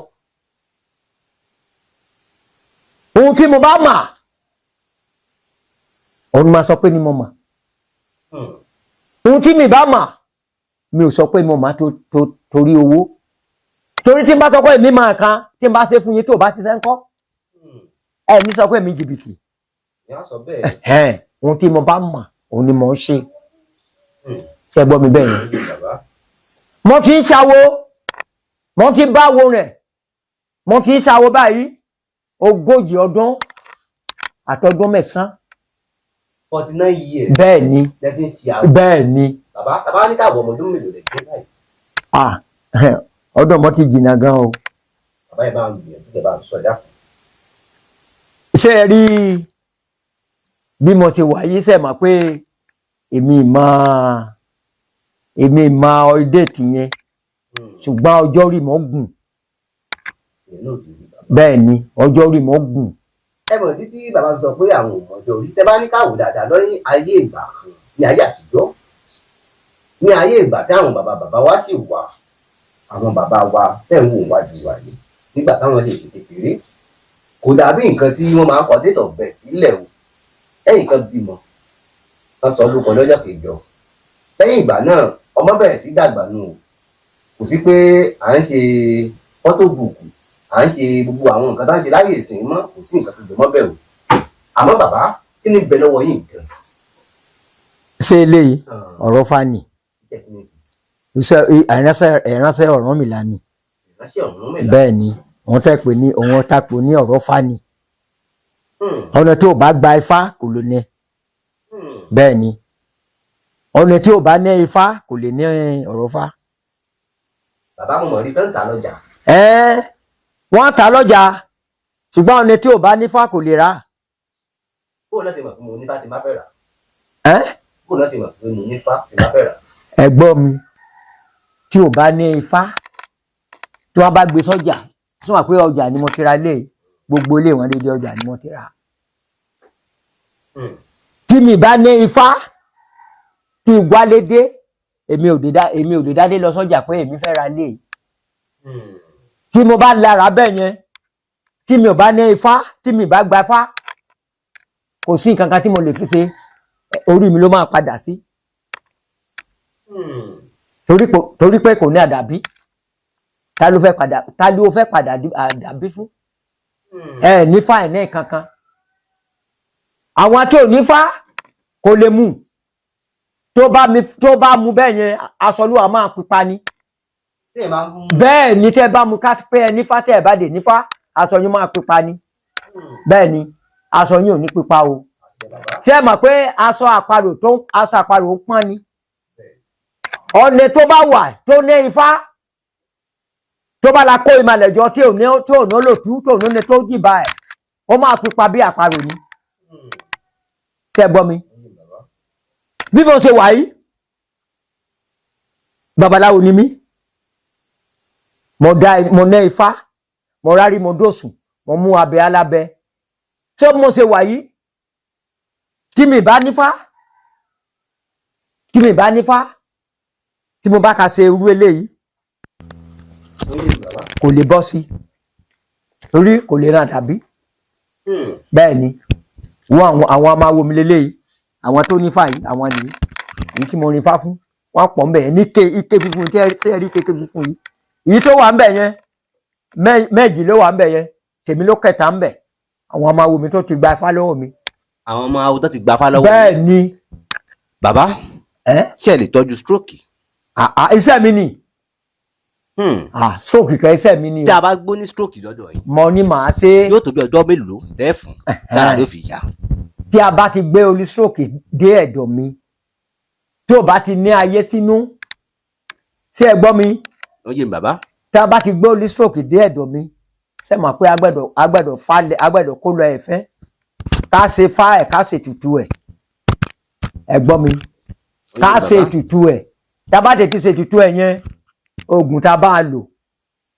Ohun tí mo bá mà, òun máa sọ pé ni mo mà. Ohun tí mi bá mà, mi ò sọ pé mo mà tó torí owó, torí tí n bá sọ pé èmi máa kan, tí n bá ṣe fún yín, tó bá ti ṣe ń kọ́, ẹ ní sọ pé èmi jìbìtì. Ìyá sọ bẹ́ẹ̀. Ẹ̀hẹ́n, ohun tí mo bá mà, òun ni mò ń ṣe. Ṣe gbọ́ mi bẹ́ẹ̀ yẹn? Bàbá. Mo ti ń ṣàwo, mo ti báwo rẹ̀, mo ti ń ṣàwo báyìí 40 ọdún àtọdún 9. 49 years? Bẹ́ẹ̀ ni. Lẹ́sìn ń ṣe àwọn. Bẹ́ẹ̀ ni. Bàbá, tàbá ní káàbọ̀, ọmọ ọdún mélòó lẹ jẹ́ báyìí? Ah, ọdún ọmọ ti jìnnà gan o. Bàbá, yẹn bá ń gbìyànjú kẹ́ bá ń sọ ẹ̀dá. Ṣé ẹ rí bí mo ṣe wà yìí, ṣe mọ̀ pé èmi mọ date yẹn, ṣùgbọ́n ọjọ́ rí mọ́ gùn. Ìyẹn náà ti rí bàbá. Bẹ́ẹ̀ ni, ọjọ́ rí mọ́ gùn. Ẹ mọ̀ títí bàbá sọ pé àwọn ò mọ̀jọ́ orí. Tẹ bá ní káwò dáadáa lórí ayé ìgbà kan ní ayé àtijọ́, ní ayé ìgbà tí àwọn bàbá bàbá wa sì wà, àwọn bàbá wa tẹ̀ ń wò wájú wa yìí, nígbà táwọn sì ṣe kékeré, kò dàbí nǹkan tí wọ́n máa ń kọ date of birth sílẹ̀ o. Lẹ́yìn kan bímọ, wọ́n sọ lóko lọ́jọ́ kẹjọ, lẹ́yìn ìgbà náà ọmọ bẹ̀rẹ̀ sí dàgbà nù o. Kò sí pé à ń ṣe photo book, à ń ṣe gbogbo àwọn nǹkan tá à ń ṣe láyè ìsìn mọ́. Kò sí nǹkan tó jọ mọ́ bẹ́ẹ̀ o. Àmọ́ bàbá, kí ni bẹ lọ́wọ́ yìí nǹkan? Ṣé eléyìí, ọ̀rọ̀ fani? Iṣẹ́ kí ni ṣe? Iṣẹ́ ìránṣẹ́ Ọ̀rúnmìlà ni. Ìránṣẹ́ Ọ̀rúnmìlà? Bẹ́ẹ̀ ni, òun tẹ́ pè ní, òun tá pè ní ọ̀rọ̀ fani. Ọ̀nà tí ò bá gba ifá kò lè ní. Bẹ́ẹ̀ ni, ọ̀nà tí ò bá ní ifá kò lè ní ọ̀rọ̀ fá. Bàbá, mo mọ̀ rí tán ta lọ́jà. Ẹ́, wọ́n ta lọ́jà, ṣùgbọ́n ọ̀nà tí ò bá nífá kò lè rà. Bóun náà ṣe mọ̀ pé mo nífá tí má fẹ́ rà? Ẹ́. Bóun náà ṣe mọ̀ pé mo nífá tí má fẹ́ rà? Ẹ̀gbọ́n mi, tí ò bá ní ifá, tí wọ́n bá gbé sọ́jà, tí wọ́n pé ọjà ni mo ti ra lé, gbogbo ilé wọn dédé ọjà ni mo ti rà. Tí mi bá ní ifá kí n wálé dé, èmi ò lè dá dé lọ sọ́jà pé èmi fẹ́ ra lé. Tí mo bá lára bẹ́ẹ̀ yẹn, tí mi ò bá ní ifá, tí mi bá gba ifá, kò sí nǹkan kan tí mo lè fi ṣe. Orí mi ló máa padà sí, torí pé kò ní àdàbí. Ta ló fẹ́ padà àdàbí fún ẹ nífà ẹ̀ ní kankan? Àwọn tó nífà kò lè mú. Tó bá mú bẹ́ẹ̀ yẹn, aṣọ ló wà máa pípa ni. Bẹ́ẹ̀ ni, tẹ́ bá mú ká pé ẹ nífà, tẹ́ ẹ bá dé nífà, aṣọ yín máa pípa ni. Bẹ́ẹ̀ ni, aṣọ yín ò ní pípa o. Ṣé ẹ mọ̀ pé aṣọ àparò ń pọ́n ni? Ọ̀nà tó bá wà tó ní ifá, tó bá la kó ìmàlẹ̀jọ, tí ò ní olótú, tó ò ní tó jìbà ẹ̀, ó máa pípa bí àparò ni. Ṣé ẹ gbọ́ mi? Bí mo ṣe wà yìí, babaláwo ni mí. Mo dá mo ní ifá, mo rárí, mo dòsùn, mo mú abẹ alábẹ. Ṣé mo ṣe wà yìí, tí mi bá nífá, tí mo bá ka ṣe irú eléyìí, kò lè bọ́ sí, torí kò lè ràn dàbí. Bẹ́ẹ̀ ni, wọ́n àwọn amáwo mi leléyìí. Àwọn tó nífà yìí, àwọn nìyí. Èyí tí mo rin fá fún wọ́n pọ̀ ńbẹ̀ yẹn ní ike ike funfun. Tí ẹ rí ike funfun yìí, èyí tó wà ńbẹ̀ yẹn, méjì ló wà ńbẹ̀ yẹn, tèmi ló kẹta ńbẹ̀. Àwọn amáwo mi tó ti gba ifá lọ́wọ́ mi. Àwọn ọmọ awo tó ti gbafá lọ́wọ́? Bẹ́ẹ̀ ni. Bàbá, ẹ́ ṣé ẹ lè tọ́jú stroke? Àà, iṣẹ́ mi ni. Stroke kẹ́, iṣẹ́ mi ni. Tí a bá gbó ní stroke lọ́dọ̀ yìí, Mo ní màá ṣe. yóò tó bí ọjọ́ mélòó tẹ́ fún tára ló fi yá? Tí a bá ti gbé orí stroke dé ẹ̀dọ̀ mi, tí ò bá ti ní ayé sínú, ṣé ẹ gbọ́ mi? Ó yé mi, bàbá. Tí a bá ti gbé orí stroke dé ẹ̀dọ̀ mi, ṣé mọ̀ pé agbẹ́dọ̀ falẹ̀, agbẹ́dọ̀ kó lọ ẹ̀fẹ́, ká ṣe fá ẹ̀, ká ṣe tutù ẹ̀. Ẹ gbọ́ mi? Ó yé Ká mi, ṣe bàbá. ètùtù ẹ̀. Tá a bá tètè ṣe ètùtù ẹ̀ yẹn, oògùn tá a bá lò,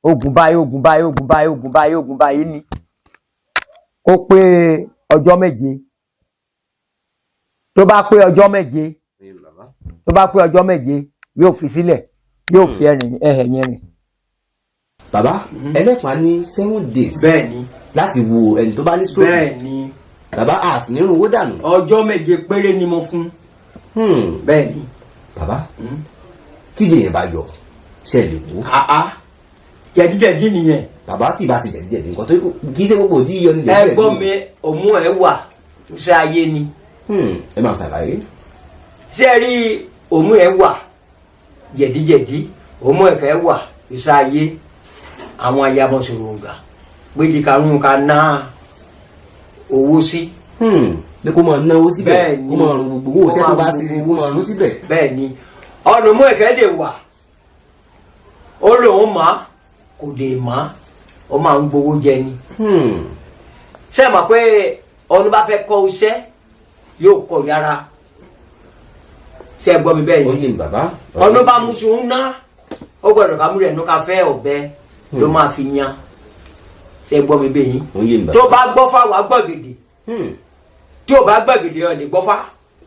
oògùn báyìí, oògùn báyìí, oògùn báyìí, oògùn báyìí, oògùn báyìí ni ó pé ọjọ́ 7. Tó bá pé ọjọ́ 7, Ó yé mi, bàbá. tó bá pé ọjọ́ 7, yóò fi sílẹ̀, yóò fi ẹ̀rìn ẹ̀hẹ̀ yẹn rìn. Bàbá, ẹlẹ́fà ní 7 days Bẹ́ẹ̀ni. láti wo ẹni tó bá ní stroke? Bẹ́ẹ̀ni. Bàbá, a sì nírun owó dànù. Ọjọ́ 7 péré ni mo fún. Bẹ́ẹ̀ni. Bàbá, tíjẹ yẹn bá yọ, ṣe lè wò? Àá, jẹ̀díjẹ̀dí nìyẹn. Bàbá, tí ì bá ṣe jẹ̀díjẹ̀dí nǹkan tó kì í ṣe gbogbo òdì yíyọ ní Ẹ jẹ̀díjẹ̀dí. gbọ́ mi, òmù ẹ̀ wà, iṣẹ́ ayé ni. Ẹ máa ṣàlàyé. Ṣé ẹ rí, òmù ẹ̀ wà jẹ̀díjẹ̀dí, òmù ẹ̀kẹ́ wà iṣẹ́ ayé. Àwọn ayabọ̀sọ̀rọ̀ǹgà péjì karùn-ún ká ná owó sí. Pé kó máa náwó síbẹ̀? Bẹ́ẹ̀ ni. Kó máa rún gbogbo owó iṣẹ́ tó bá ṣe, kó máa rún síbẹ̀. Bẹ́ẹ̀ ni, ọ̀nà òmù ẹ̀kẹ́ lè wà, ó lóun má kò lè má, ó máa ń gbowó jẹ ni. Ṣé ẹ mọ̀ pé ọ̀nà bá fẹ́ kọ́ iṣẹ́, yóò kọ́ yára? Ṣé ẹ gbọ́ mi bẹ́ẹ̀ Ó yẹn? yé mi, bàbá. Ọ̀nà bá mú sùn ná, ó gbọ́dọ̀ ká mú rẹ̀ nù, ká fẹ́ ọ̀bẹ ló máa fi yan. Ṣé ẹ gbọ́ mi bẹ́ẹ̀ yín? Ó yé mi, bàbá. Tó bá gbọ́ fá, wàá gbọ́ gèdè. Tí ò bá gbọ́ gèdè, ọ̀ lè gbọ́ fá.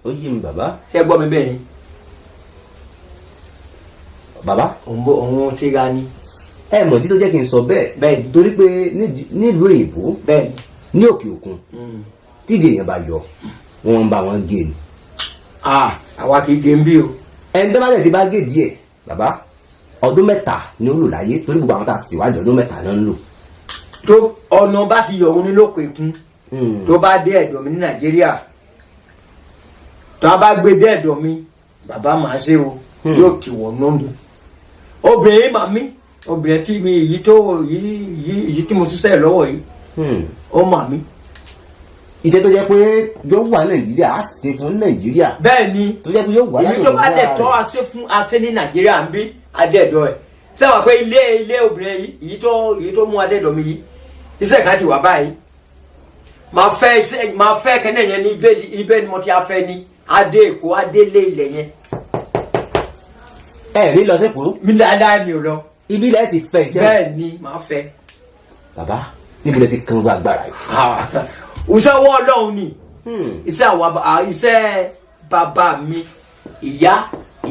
Ó yé mi, bàbá. Ṣé ẹ gbọ́ mi bẹ́ẹ̀ yín? Bàbá. Òun òun ti ra ni. Ẹ mọ̀ tí tó jẹ́ kí n sọ bẹ́ẹ̀? Bẹ́ẹ̀ ni. Torí pé nílùú òyìnbó, Bẹ́ẹ̀ ni. ní òkè òkun, tíjì èèyàn bá yọ, wọ́n ń bá wọn gé ni. Ah, àwa kì í gé ń bí o. Ẹni tó bá dẹ̀ ti bá gé díẹ̀, bàbá, ọdún 3 ni ó lò láyé, torí gbogbo àwọn tá a ti ṣèwádìí, ọdún 3 náà ń lò. Tó ọ̀nà bá ti yọ̀ òun ní lóko ìkún, tó bá dé ẹ̀dọ̀ mi ní Nàìjíríà, tó a bá gbé dé ẹ̀dọ̀ mi, bàbá, màá ṣe o. Yóò ti wọ̀ nínú obìnrin màmí, obìnrin tí mi èyí tó èyí tí mo ṣiṣẹ́ lọ́wọ́ yìí, ó mà mí. Iṣẹ́ tó jẹ́ pé yóò wà Nàìjíríà, á ṣe fún Nàìjíríà? Bẹ́ẹ̀ ni. Tó jẹ́ pé yóò wà Èyí tó bá fúnra dẹ̀ tọ́ rẹ̀. Àṣẹ fún àṣẹ ní Nàìjíríà ń bí adẹ́ẹ̀dọ́ ẹ̀ sẹ́wọ̀n pé ilé obìnrin yìí, èyí tó mú adẹ́ẹ̀dọ́ mi yìí, iṣẹ́ kan ti wà báyìí. Máa fẹ́ iṣẹ́, máa fẹ́ kẹ́nẹ̀ yẹn ní ibẹ̀. Ibẹ̀ ni mo ti afẹ́ ní adé Èkó, adé lé ilẹ̀ yẹn. Ẹ ní lọ sẹ́kọ̀ọ́? Mi dáadáa, mi ò lọ. Ibi ilẹ̀ ti fẹ́ iṣẹ́? Bẹ́ẹ̀ ni, máa fẹ́. Bàbá, níbi ilẹ̀ ti kan wá agbára yìí? Òṣèwọ́ Ọlọ́run ni. Iṣẹ́ àwọn iṣẹ́ bàbá mi, ìyá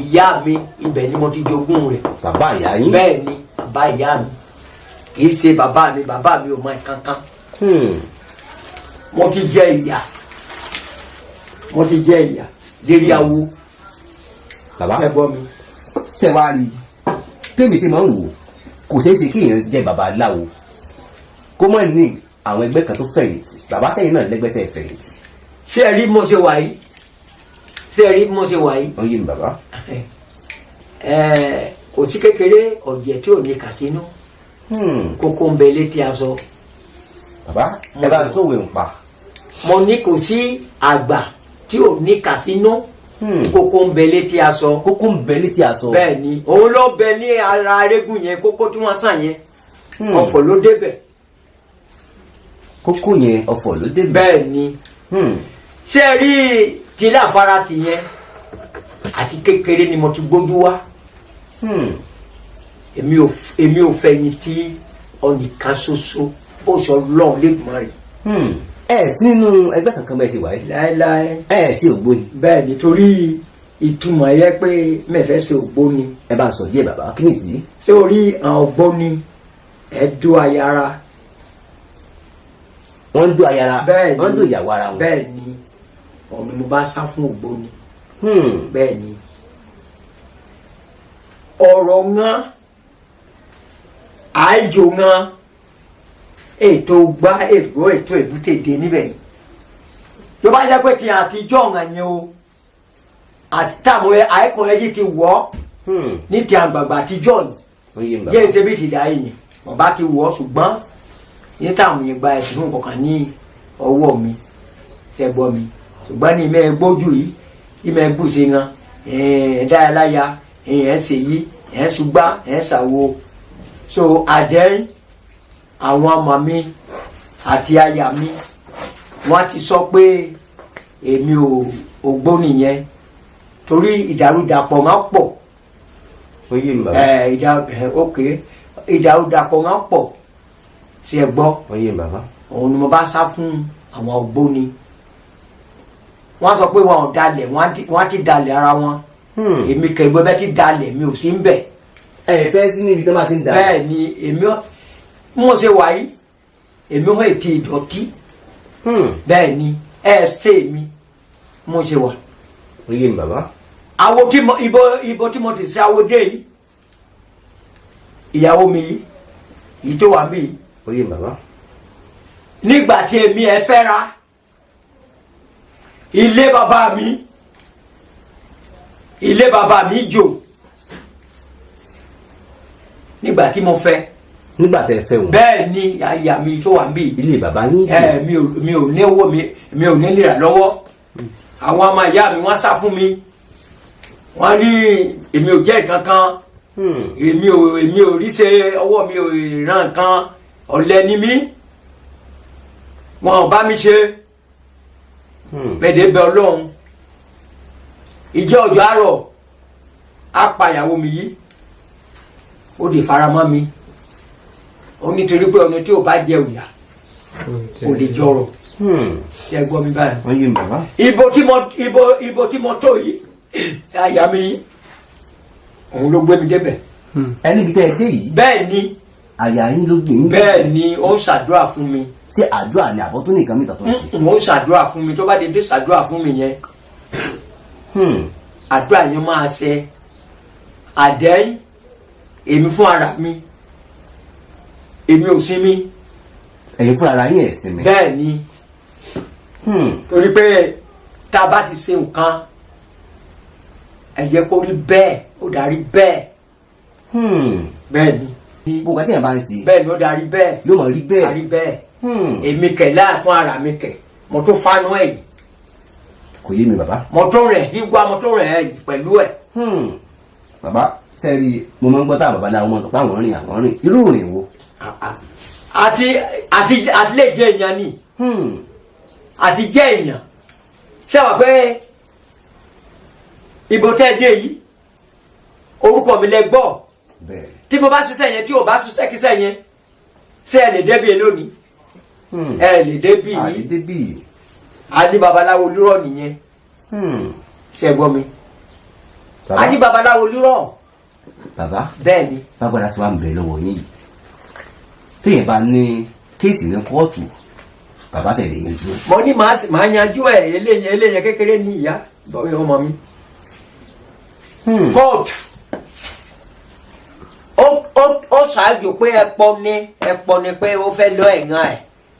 ìyá mi, ibẹ̀ ni mo ti jogún rẹ̀. Bàbá ìyá yín? Bẹ́ẹ̀ ni, bàbá ìyá mi, kì í ṣe bàbá mi. Bàbá mi ò mọ kankan. Mo ti jẹ ìyà, mo ti jẹ ìyà lérí awo. Bàbá, Ẹ gbọ́ mi. Ṣe wá rí i tèmi ṣe máa ń wò ó, kò ṣeé ṣe kí èèyàn jẹ́ babaláwo kó mọ̀ ní àwọn ẹgbẹ́ kan tó fẹ̀yìntì. Bàbá, sẹ́yìn náà lẹ́gbẹ́ tẹ́ fẹ̀yìntì? Ṣé ẹ rí bí mo ṣe wà yìí? Ṣé ẹ rí bí mo ṣe wà yìí? Ó yé mi, bàbá. Ẹ kò sí kékeré ọ̀jẹ̀ tí ò ní kà sínú. Kókó ń bẹ létí aṣọ. Bàbá, ẹ bá ń tó òwe ń pa. Mo ní kò sí àgbà tí ò ní kà sínú. Kókó ń bẹ létí aṣọ. Kókó ń bẹ létí aṣọ. Bẹ́ẹ̀ ni, òun ló bẹ ní ara arégún yẹn, kókó tí wọ́n sàn yẹn. Ọ̀fọ̀ ló débẹ̀. Kókó yẹn, ọ̀fọ̀ ló débẹ̀. Bẹ́ẹ̀ ni. Ṣé ẹ rí tìlẹ̀ àfarati yẹn, àti kékeré ni mo ti gbójú wá. Èmi ò fẹ̀yìntì ọ̀nìkan ṣoṣo bó sọ lọ́hùn lẹ́gbọ̀n rẹ̀. Ẹ sí nínú ẹgbẹ́ kankan bẹ́ẹ̀ ṣe wà yìí? Láéláé. Ẹ sí ògbóni? Bẹ́ẹ̀ ni, torí ìtumọ̀ yẹ pé mẹ́fẹ́ ṣe ògbóni. Ẹ bá ń sọ díẹ̀, bàbá, kí nìdí? Ṣé orí àwọn ògbóni ẹ̀ dó ayára? Wọ́n ń dó ayára? Bẹ́ẹ̀ ni. Wọ́n ń dó ìyàwó ara wọn? Bẹ́ẹ̀ ni, ọ̀nà mo bá sá fún ògbóni. Bẹ́ẹ̀ ni, ọ̀rọ̀ ńgán àìjò ńgán ètò gbá ètò ètò èbúté dé níbẹ̀ yìí, tó bá jẹ́ pé ti àtijọ́ ọ̀hún yẹn o, àti táwọn àìkọ́ yẹn ti wọ̀ ọ́ ní ti àgbààgbà àtijọ́ yìí. Ó yé mi, bàbá. Jẹ́ ìṣe bí ti dà yìí ni bàbá ti wọ̀ ọ́, ṣùgbọ́n ní táwọn yẹn gba ẹ̀sùn kọ̀ọ̀kan ní ọwọ́ mi, ṣe gbọ́ mi? Ṣùgbọ́n ní ìmẹ̀ gbójú yìí, ìmẹ̀ gbùsẹ̀ ńgàn ẹ̀ dáadáa, ẹ̀ ṣe yìí, ẹ̀ ṣùgbà, ẹ̀ ṣàwo so àdẹ́yìn àwọn ọmọ mi àti aya mi, wọ́n ti sọ pé èmi ò ògbóni yẹn torí ìdàrúdàpọ̀ máa pọ̀. Ó yé mi, bàbá. Ẹ ìdá ẹ ok, ìdàrúdàpọ̀ máa pọ̀ sí, ẹ gbọ́? Ó yé mi, bàbá. Òun ni mo bá sá fún àwọn ògbóni. Wọ́n sọ pé wọn ò dalẹ̀, wọ́n á ti dalẹ̀ ara wọn. Èmi kẹgbẹ́ bẹ́ẹ̀ ti dalẹ̀, mi ò sí ń bẹ̀. Ẹ fẹ́ sí níbi tó máa ti ń da? Bẹ́ẹ̀ ni, èmi mo ṣe wà yìí, èmi ò ètí ìdọ̀tí. Bẹ́ẹ̀ ni, ẹ ṣe mi mo ṣe wà. Ó yé mi, bàbá. Awo tí mo ibo tí mo ti ṣe awo dé yìí, ìyàwó mi yìí, yìí tó wà mí yìí. Ó yé mi, bàbá. Nígbà tí èmi ẹ fẹ́ ra ilé bàbá mi, ilé bàbá mi jò nígbà tí mo fẹ́. Nígbà tẹ́ ẹ fẹ́ wọn? Bẹ́ẹ̀ ni, àyà mi tó wà mí. Ilé bàbá yín? Ẹ mi ò ní owó, mi ò ní lè rà lọ́wọ́. Àwọn ọmọ ìyá mi, wọ́n sá fún mi, wọ́n ní èmi ò jẹ́ nǹkan kan. Èmi ò rí ṣe, ọwọ́ mi ò ràn nǹkan, ọ̀lẹ ni mí, wọn ò bá mi ṣe. Bẹ́ẹ̀ bẹ Ọlọ́run, ìjọ ọjọ́ àárọ̀ á pa ìyàwó mi yìí, ó di faramọ́ mi. Ó nítorí pé ọ̀nà tí ò bá jẹ òyà kò lè jọrọ̀. Ṣe é gbọ́ mi báyìí? Ó yé mi, bàbá. Ibo tí mo tó yìí, àyà mi yìí, òun ló gbé mi débẹ̀. Ẹni bí tẹ́ ẹ dé yìí? Bẹ́ẹ̀ ni. Àyà yín ló gbé yín? Bẹ́ẹ̀ ni, ó ń ṣàdúrà fún mi. Ṣé àdúrà ni àbọ̀ tó ní nǹkan mìíràn tó ń ṣe? Ó ń ṣàdúrà fún mi. Tó bá dé ṣàdúrà fún mi yẹn, àdúrà yẹn máa ṣe àdẹ́yìn. Èmi fún ara mi, èmi ò sinmi. Ẹ̀yin fúnra ara yín ẹ̀ sinmi? Bẹ́ẹ̀ ni. Torí pé tá a bá ti ṣe nǹkan, ẹ jẹ́ kó rí bẹ́ẹ̀, ó darí bẹ́ẹ̀. Bẹ́ẹ̀ ni. Gbogbo nǹkan tí èèyàn bá ń ṣe, Bẹ́ẹ̀ ni, ó darí bẹ́ẹ̀. yóò mọ̀ rí bẹ́ẹ̀. Darí bẹ́ẹ̀. Èmi kẹ̀ láà fún ara mi kẹ̀, mo tún fánú ẹ̀yìn. Kò yé mi, bàbá. Mo tún rẹ̀ hígbá, mo tún rẹ̀ ẹ̀yìn pẹ̀lú ẹ̀. Bàbá, sẹ́ẹ̀rì mo máa ń gbọ́ táwọn babaláwo máa ń sọ pé àwọn rìn, àwọn rìn, irú rìn wo? Àti lè jẹ́ èèyàn ni. Àti jẹ́ èèyàn, sábà pé ìbò tẹ́ ẹ dé yìí, orúkọ mi lẹ gbọ́. Bẹ́ẹ̀. Tí mo bá ṣiṣẹ́ yẹn, tí o bá ṣiṣẹ́ kíṣẹ́ yẹn, ṣé ẹ lè débi lónìí? Ẹ lè débi Àti yìí. débì. A ní babaláwo lúrọ̀ nìyẹn. Ṣe gbọ́ mi? A ní babaláwo lúrọ̀. Bàbá. Bẹ́ẹ̀ ni. Bágbára sí wa ń bẹ lọ́wọ́ yín yìí, téèyàn bá ní case ní kóòtù, bàbá tẹ̀lé yanjú ẹ̀? Mo ní màá yanjú ẹ̀. Eléyẹn kékeré ní ìyá ọmọ mi. Kóòtù ó ṣáájú pé ẹpọ ni pé ó fẹ́ lọ ẹ̀gán ẹ̀,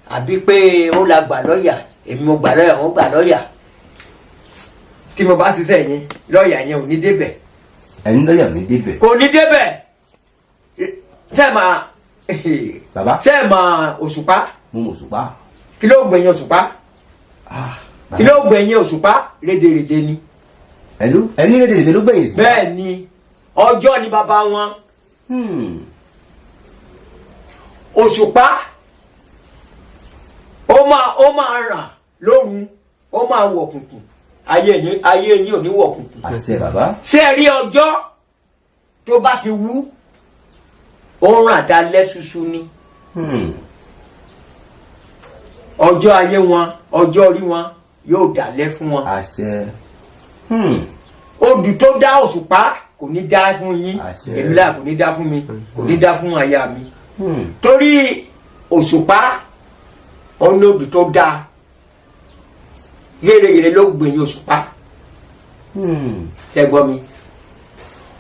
àbí pé ó la gbà lọ́ọ̀yà. Èmi mo gbà lọ́ọ̀yà, ó gbà lọ́ọ̀yà. Tí mo bá ṣiṣẹ́ yẹn, lọ́ọ̀yà yẹn ò ní débẹ̀. Ẹni lọ́yà ní débẹ̀? Kò ní débẹ̀. Sẹ́ẹ̀mà? Bàbá. Sẹ́ẹ̀mà òṣùpá? Mo mọ̀ òṣùpá. Kí ló gbẹ̀yìn òṣùpá? Kí ló gbẹ̀yìn òṣùpá? Rédèrèdè ni. Ẹlú ẹni rédèrèdè ló gbẹ̀yìn sí. Bẹ́ẹ̀ ni, ọjọ́ ni bàbá wọn. Òṣùpá ó máa ràn lóru, ó máa wọ̀ kùnkùn. Ayé yín ò ní wọ̀ kùnkùn. Àṣẹ, bàbá. Ṣé ẹ rí ọjọ́ tó bá ti wú, ó ràn dalẹ́ ṣuṣu ni. Ọjọ́ ayé wọn, ọjọ́ orí wọn yóò dalẹ̀ fún wọn. Àṣẹ. Odù tó dá òṣùpá kò ní dá fún yín. Àṣẹ. Èmi láà kò ní dá fún mi, kò ní dá fún aya mi, torí òṣùpá ọ̀nà odù tó dá yéreyère ló gbìyànjú òṣùpá. Ṣe gbọ́ mi?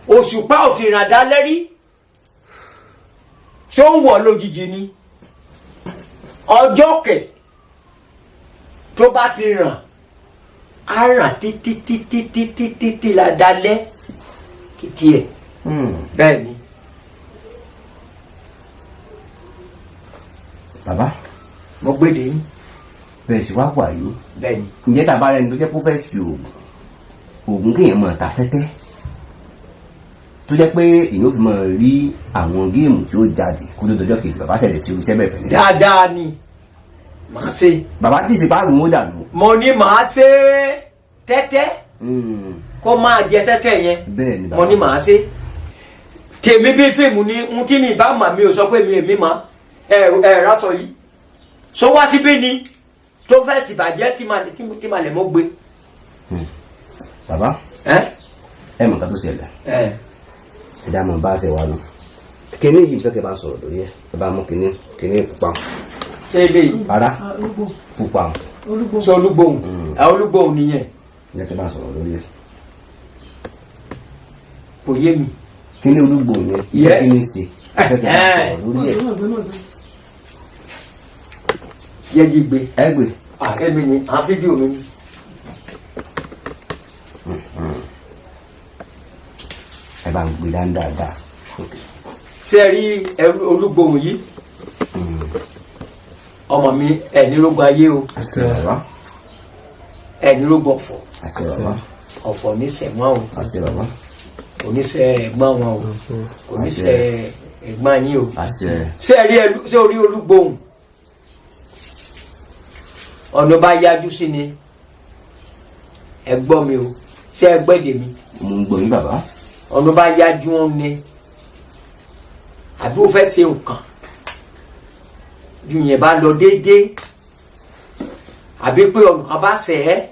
Òṣùpá ò ti ràn dá lẹ́rí, ṣó ń wọ̀ lójijì ni. Ọjọ́ kẹ̀ tó bá ti ràn, á ràn títí títí títí títí la dalẹ́ títí ẹ̀. Bẹ́ẹ̀ ni. Bàbá. Mo gbéde yín. Bẹ́ẹ̀ sì wá wà yìí. Bẹ́ẹ̀ ni. Ǹjẹ́ tàbá rẹni tó jẹ́ kó fẹ́ sí oògùn, oògùn kéèyàn máa ta tẹ́tẹ́, tó jẹ́ pé èèyàn ò fi máa rí àwọn game tí ó jáde kó tó dọjọ́ kejì, bàbá ṣẹlẹ̀ sí irúṣẹ́ bẹ́ẹ̀ fẹ́ ní? Dáadáa ni, màá ṣe. Bàbá tí ìsìnkú àrùn ó dànù. Mo ní màá ṣe tẹ́tẹ́, kó máa jẹ tẹ́tẹ́ yẹn. Bẹ́ẹ̀ ni, bàbá. Mo ní màá ṣe tèmi bí fíìmù ni n tí mi bá mà, mi ò sọ pé mi èmi mà ẹ ẹ rásọ yìí sọ wá síbí ni tó fẹ́ sì bàjẹ́ tí màá lẹ̀ mọ́ gbé. Bàbá. Ẹ. Ẹ mọ̀ nǹkan tó ṣẹlẹ̀. Ẹ. Ẹ dá mọ̀ bá ṣe wà nù. Kíní yìí fẹ́ kẹ́ bá ń sọ̀rọ̀ lórí ẹ̀. Ẹ bá mú kíní kíní pupa. Ṣé ilé yìí? Rárá, pupa. Sọ olúgbòhùn ẹ, olúgbòhùn nìyẹn. Ẹ kẹ́ bá ń sọ̀rọ̀ lórí ẹ̀. Kò yé mi. Kíní olúgbòhùn yẹn, iṣẹ́ Yes. kíní ṣe? Ẹ fẹ́ kẹ́ bá ń sọ̀rọ̀ lórí ẹ̀. Yẹ́jí gbé. Ẹ gbé. Èmi ni à ń fídíò mi ni. Ẹ bá ń gbé dáadáa. Ṣé ẹ rí ẹrú olúgbòhùn yìí, ọmọ mi? Ẹ ní rógun ayé o. Àṣẹ, bàbá. Ẹ ní rógun ọ̀fọ̀. Àṣẹ, bàbá. Ọ̀fọ̀ ní sẹ̀wọ̀n o. Àṣẹ, bàbá. Kò ní sẹ ẹ̀gbọ́n wọn o, kò ní sẹ ẹ̀gbọ́n yín o. Àṣẹ. Ṣé ẹ rí ẹlú, ṣé orí olúgbòhùn, ọ̀nà bá yájú sí ni. Ẹ gbọ́ mi o, ṣé ẹ gbẹ́dẹ̀ mi? Mo ń gbọ́ yín, bàbá. Ọ̀nà bá yájú wọn ni, àbí ó fẹ́ ṣe nǹkan ju yẹn bá lọ déédéé, àbí pé ọ̀nà kan bá ṣẹ̀ ẹ́,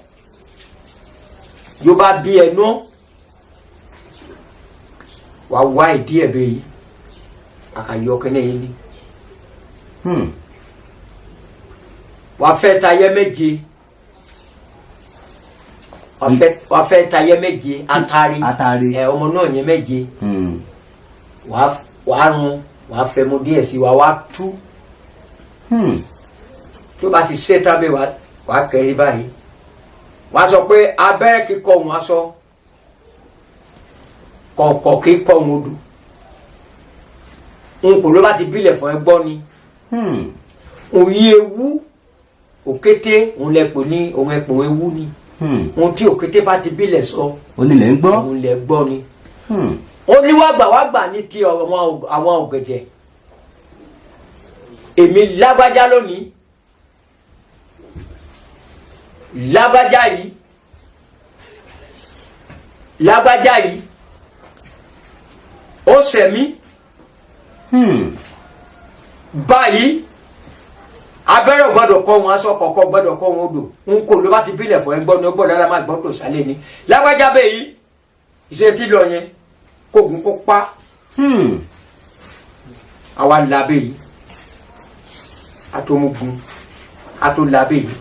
yóò bá bí ẹnu wàá wá ìdí ẹ̀ bẹ́ẹ̀ yìí, àkàyọ kẹ́nẹ́ yìí ni. Wàá fẹ́ tayẹ́ méje, wàá fẹ́ tayẹ́ méje atari. Atare. Ẹ ọmọ náà yẹn méje. Wàá run, wàá fẹ́ mu díẹ̀ sí, wàá wá tú. Tó bá ti ṣe tábẹ́, wàá kẹ́ ẹ báyìí, wàá sọ pé abẹ́rẹ́ kíkọ́ òun aṣọ kọ̀ọ̀kọ̀ kíkọ́ òun odò n kò ló bá ti bílẹ̀ fún ẹ gbọ́ ni. Òyìn ewu òkété òun lẹ pè ní òun ẹpò ewu ni. Ohun tí òkété bá ti bílẹ̀ sọ, onílẹ̀ ń gbọ́. Òun lẹ gbọ́ ni. Ó ní wàgbà ní ti àwọn ọ̀gẹ̀dẹ̀. Èmi lágbájá lónìí, lágbájá yìí, lágbájá yìí ó sẹ̀mí báyìí. Abẹ́rẹ́ ò gbọ́dọ̀ kọ́ wọn, aṣọ kọ̀ọ̀kan gbọ́dọ̀ kọ́ wọn odò. N kò ló bá ti bílẹ̀ fún ẹ gbọ́ ní ọgbọ́n lára máa gbọ́ tó sálẹ̀ ni. Lágbájá bẹ́ẹ̀ yìí, ìṣe tí lọ yẹn, kógun kó pa. Àwa làbẹ́ yìí, àtòmùgùn, àtòlàbẹ́ yìí,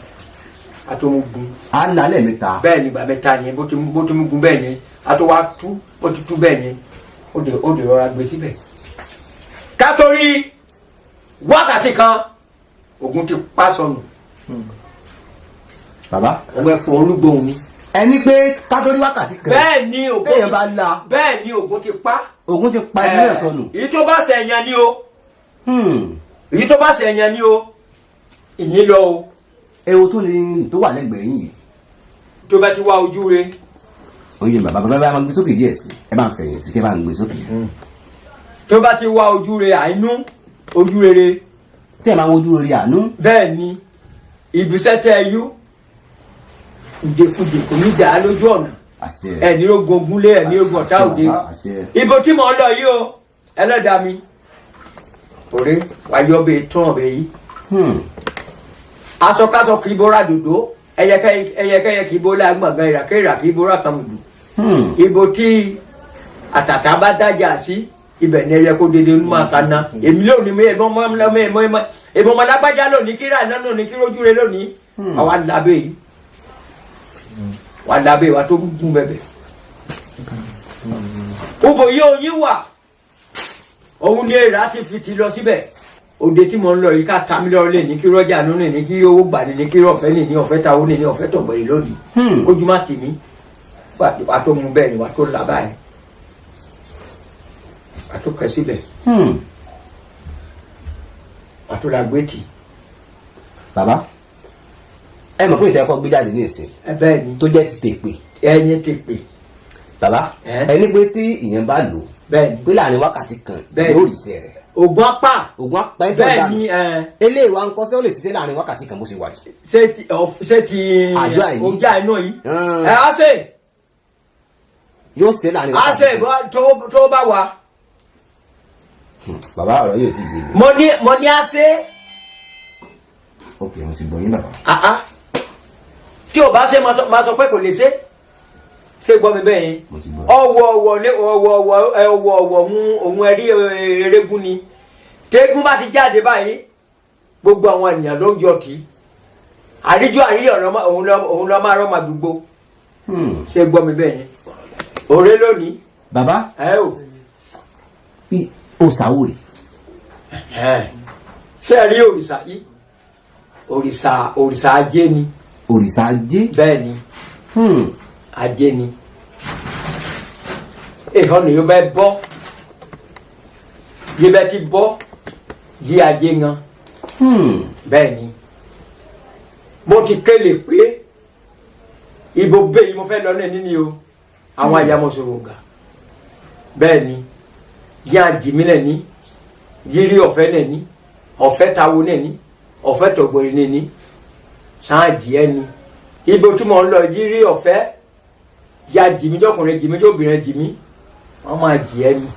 àtòmùgùn. À ń lálẹ́ mẹ́ta. Bẹ́ẹ̀ ni, ìgbà mẹ́ta yẹn, bó ti mú gun bẹ́ẹ̀ yẹn, àtòwá tú, bó ti tú bẹ́ẹ̀ yẹn, ó dè rọra gbé síbẹ̀. Ká torí wákàtí kan, ogun ti pa sọnù. Bàbá. Òun ẹkùn olúgbòhùn ni. Ẹni pé kátórí wákàtí kan. Bẹ́ẹ̀ ni, ogun téèyàn bá la. Bẹ́ẹ̀ ni, ogun ti pa. Ògún ti pa ẹni náà sọnù. Èyí tó bá ṣẹ̀yàn ni o. Èyí tó bá ṣẹ̀yàn ni o, ìyín lọ o. Ewu tún ni tó wà lẹ́gbẹ̀ẹ́ yìí. Tó bá ti wá ojú re. Oye bàbá, bàbá bá máa gbé sókè díẹ̀ sí, ẹ bá ń fẹ̀yìn sí kí ẹ bá ń gbé sókè. Tó bá ti wá ojú re, àìnú ojú rere. Tẹ́ ẹ máa ń wojú rere àánú. Bẹ́ẹ̀ ni, ìbísẹ́ tẹ́ ẹ yú kùjẹkùjẹ kò ní dà á lójú ọ̀nà. Àṣẹ. Ẹ̀ ní ogun ogúnlé, ẹ̀ ní ogun ọ̀tá òde. Àṣẹ. Ibo tí mò ń lọ yìí o, ẹlẹ́dàá mi òré wáyé ọbẹ̀ tán ọbẹ̀ yìí. Aṣọkáṣọ kì í bóra dòdò, ẹyẹkẹyẹ kì í bóra gbọ̀ngàn, ìràkèrà kì í bóra kàmùdù. Ibo tí àtàtà bá dájà sí, ibẹ̀ ni ẹyẹ kó dédé ń máa ka ná. Èmi lónìí mi, èmi ọmọ èmi ọmọ lágbájá lónìí, kíra iná lónìí, kí rójú rẹ lónìí. Àwa lábẹ́ yìí, wà lábẹ́ wa tó gún bẹ̀bẹ̀. Ubo yìí oyin wà, òun ni èrà ti fi ti lọ síbẹ̀. Òde tí mo ń lọ yìí, ká ta mí lọ́rọ́ lè ní kí rọ́jà nínú ní kí owó gbà ní kí ọ̀fẹ́ ní ọ̀fẹ́ ta owó ní ọ̀fẹ́ tọ̀gbẹ̀rẹ̀ lónìí. Ojú má tì mí, wà tó mú bẹ́ẹ̀ ni, wà tó là báyìí, wà tó kẹ síbẹ̀, wà tó la gbé tì. Bàbá, ẹ mọ̀ pé ìtẹ́ ẹ̀kọ́ gbé jáde ní ìsìn Ẹ bẹ́ẹ̀ ni. tó jẹ́ ti tèpè. Ẹyin ti pè. Bàbá, ẹni pé tí ìyẹn bá lò Bẹ́ẹ̀ ni. pé láàrin wákàtí kan Bẹ́ẹ̀ ni. yóò rí iṣẹ́ rẹ̀. Ògùn apá. Ògùn apá ẹ̀. Bẹ́ẹ̀ ni ẹ. Eléyìí wa ń kọ́ sẹ́ ó lè ṣiṣẹ́ láàrin wákàtí kan bó ṣe wà yìí? Ṣé ti Àjọ àyè. Ojú àìná yìí, ẹ á ṣe. Yóò ṣe láàrin Á wákàtí ṣe kan. tó bá wà. Bàbá, ọ̀rọ̀ yóò ti yé mi. Mo ní á ṣe. Ok, mo ti gbọ́ yín, bàbá. Ah ah, tí o bá ṣe, máa sọ pé kò lè ṣe. Ṣé gbọ́ mi bẹ́ẹ̀ yẹn? Mo ti gbọ́. Ọwọ́ ọwọ́ ní ọwọ́ ọwọ́ ẹ, ọwọ́ ọwọ́ òun òun ẹ̀rí erégún ni. Tẹ́gún bá ti jáde báyìí, gbogbo àwọn ènìyàn ló ń jọ kí àríjọ àríyọ̀ òun lọ máa rọ́ máa gbogbo. Ṣé gbọ́ mi bẹ́ẹ̀ yẹn? Òré lónìí. Bàbá. Ẹ o. Ó sàwòrè. Ṣé ẹ rí òrìṣà yìí? Òrìṣà ajé ni. Òrìṣà ajé. Bẹ́ẹ̀ ni, ajé ni. Ìhọ́nù yóò bẹ́ bọ́, yìí bẹ́ ti bọ́ jí ajé yan. Bẹ́ẹ̀ ni, mo ti kéle pé ibo bẹ́ẹ̀ yìí mo fẹ́ lọ náà níní o, àwọn àyàmọ̀sọ̀rọ̀ ọ̀gá. Bẹ́ẹ̀ ni, jí àjìmí náà ní jírí ọ̀fẹ́ náà ní ọ̀fẹ́ tawo náà ní ọ̀fẹ́ tọ̀gbọ̀rì náà ní sáàjì ẹni ibo tí mo ń lọ jírí ọ̀fẹ́ ya jìmí jọkùnrin, jìmí jọbìnrin, jìmí wọ́n máa jì ẹni.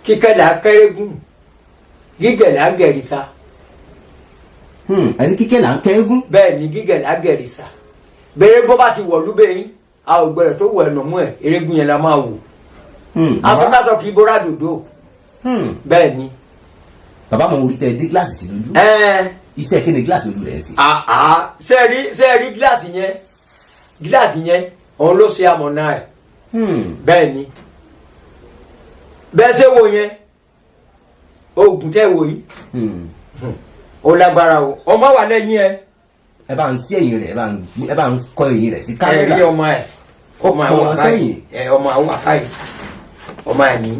Kíkẹ́ là á kẹ́rẹ́gùn, gígẹ̀ là á gẹ̀rìsà. Ẹni kíkẹ́ là ń kẹ́gún. Bẹ́ẹ̀ ni, gígẹ̀ là á gẹ̀rìsà. Bẹ́ẹ̀rẹ́gún bá ti wọ̀lú bẹ́ẹ̀, a ò gbọ́dọ̀ tó wọ ẹ̀nà mú ẹ̀, erégún yẹn la máa wò. Aṣọ kì í bóra dòdò. Bẹ́ẹ̀ ni. Bàbá, mo rí tẹ dé gíláàsì sí lójú. Ẹ̀ẹ́. Iṣẹ́ kí ni gíláàsì ojú rẹ̀ sí? Àá, ṣe rí gíláàsì yẹn? Gíláàsì yẹn, òun ló ṣe amọ̀nà ẹ̀. Bẹ́ẹ̀ ni, bẹ́ẹ̀ ṣe wo yẹn, oògùn tẹ́ wò yìí, ó lágbára o. Ọmọ wà lẹ́yìn ẹ. Ẹ bá ń sí ẹ̀yìn rẹ̀, ẹ bá ń kọ́ ẹ̀yìn rẹ̀ sí Ẹ kámẹ́rà. rí ọmọ ẹ, ọmọ ẹ Ó wà pọ̀ báyìí. sẹ́yìn. Ẹ ọmọ ẹ wà báyìí, ọmọ ẹ ní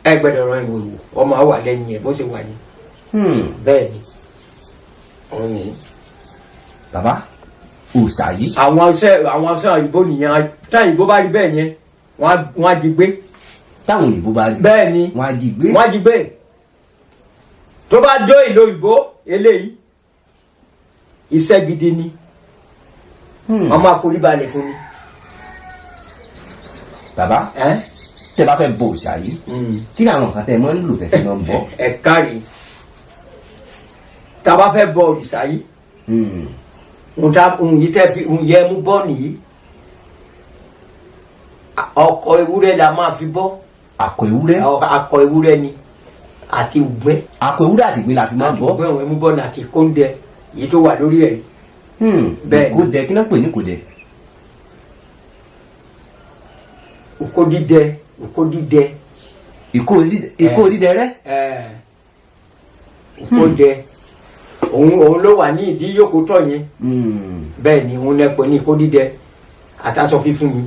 ẹ gbọ́dọ̀ rán ìwò ìwò. Ọmọ ẹ wà lẹ́yìn ẹ bó ṣe wà ní. Bẹ́ẹ̀ ni, òun ní. Bàbá, òòṣà yìí. Àwọn ọṣẹ òyìnbó nìyẹn. Táwọn òyìnbó bá rí bẹ́ẹ̀ yẹn, wọ́n á jí gbé. Táwọn òyìnbó bá rí. Bẹ́ẹ̀ ni. Wọ́n á jí gbé. Wọ́n á jí gbé. Tó bá dó ìlú òyìnbó, eléyìí iṣẹ́ gidi ni. Wọ́n máa forí balẹ̀ fún mi. Bàbá, ẹ́. Tẹ bá fẹ́ bọ òòṣà yìí, kí ni àwọn nǹkan tẹ mọ́ ń lò tẹ fi máa ń bọ? Ẹ kárí. Tá a bá fẹ́ bọ òrìṣà yìí, ohun tá ohun yìí tẹ́ fi ohun yẹ mú bọ́ nìyí. Ọkọ ewúrẹ́ la máa fi bọ́. Àkọ ewúrẹ́? Akọ ewúrẹ́ ni àti ìgbín. Àkọ ewúrẹ́ àti ìgbín la fi máa ń bọ́. Ìgbín òun mú bọ́ ní àti kóńdẹ èyí tó wà lórí ẹ̀. Bẹ́ẹ̀ ni. Kò dẹ, kí náà pè ní kò dẹ? Òkó dídẹ, òkó dídẹ. Ìkó dídẹ rẹ. Ẹ̀, òkó dẹ òun ló wà ní ìdí yòókù tọ̀ yẹn. Bẹ́ẹ̀ ni, òun lẹ́pọ̀ ní ìkó dídẹ àtàṣọ fífún mi.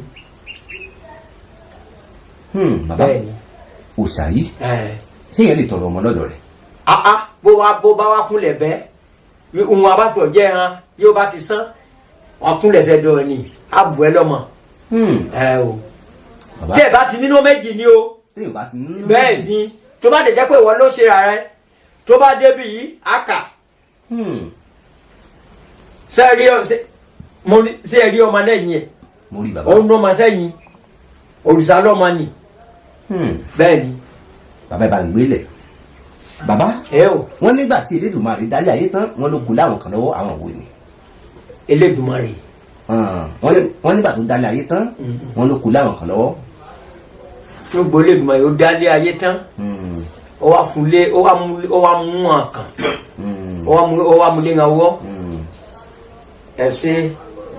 Bàbá, Bẹ́ẹ̀ ni. òòṣà yìí, Ẹ̀. séèyàn lè tọrọ ọmọ lọ́dọ̀ rẹ̀? Aa, bó bá wá kúnlẹ̀ bẹ́ẹ̀, òun abátọ̀ jẹ́ hàn yóò bá ti sán wọn kúnlẹ̀ sẹ́dọ̀ ni àbù ẹ lọ́mọ. Ẹ o. Bàbá, Tẹ́ ẹ bá ti nínú méjì ni o. téèyàn bá ti nínú. Bẹ́ẹ̀ ni, tó bá dẹ̀ jẹ́ pé ìwọ ló ṣe ra rẹ, tó bá débi yìí á kà. Ṣé ẹ rí ọ mo ní ṣé ẹ rí ọmọ lẹ́yìn ẹ̀? Mo rí, bàbá. Òun ló máa sẹ́yìn òrìṣà lọ́mọ nì. Bẹ́ẹ̀ ni. Bàbá, ẹ bá ń gbélé, bàbá. Ẹ o. Wọ́n nígbà tí Elédùmarè dálé ayé tán, wọ́n ló kú láwọn kan lọ́wọ́. Àwọn wo ni? Elédùmarè? Wọ́n nígbà tó dálé ayé tán, wọ́n ló kú láwọn kan lọ́wọ́. Tó gbọ́ Elédùmarè ó dálé ayé tán, ó wá fún lé, ó wá mú àkàn, ó wá mú lé ŋa wọ́. Ẹ ṣe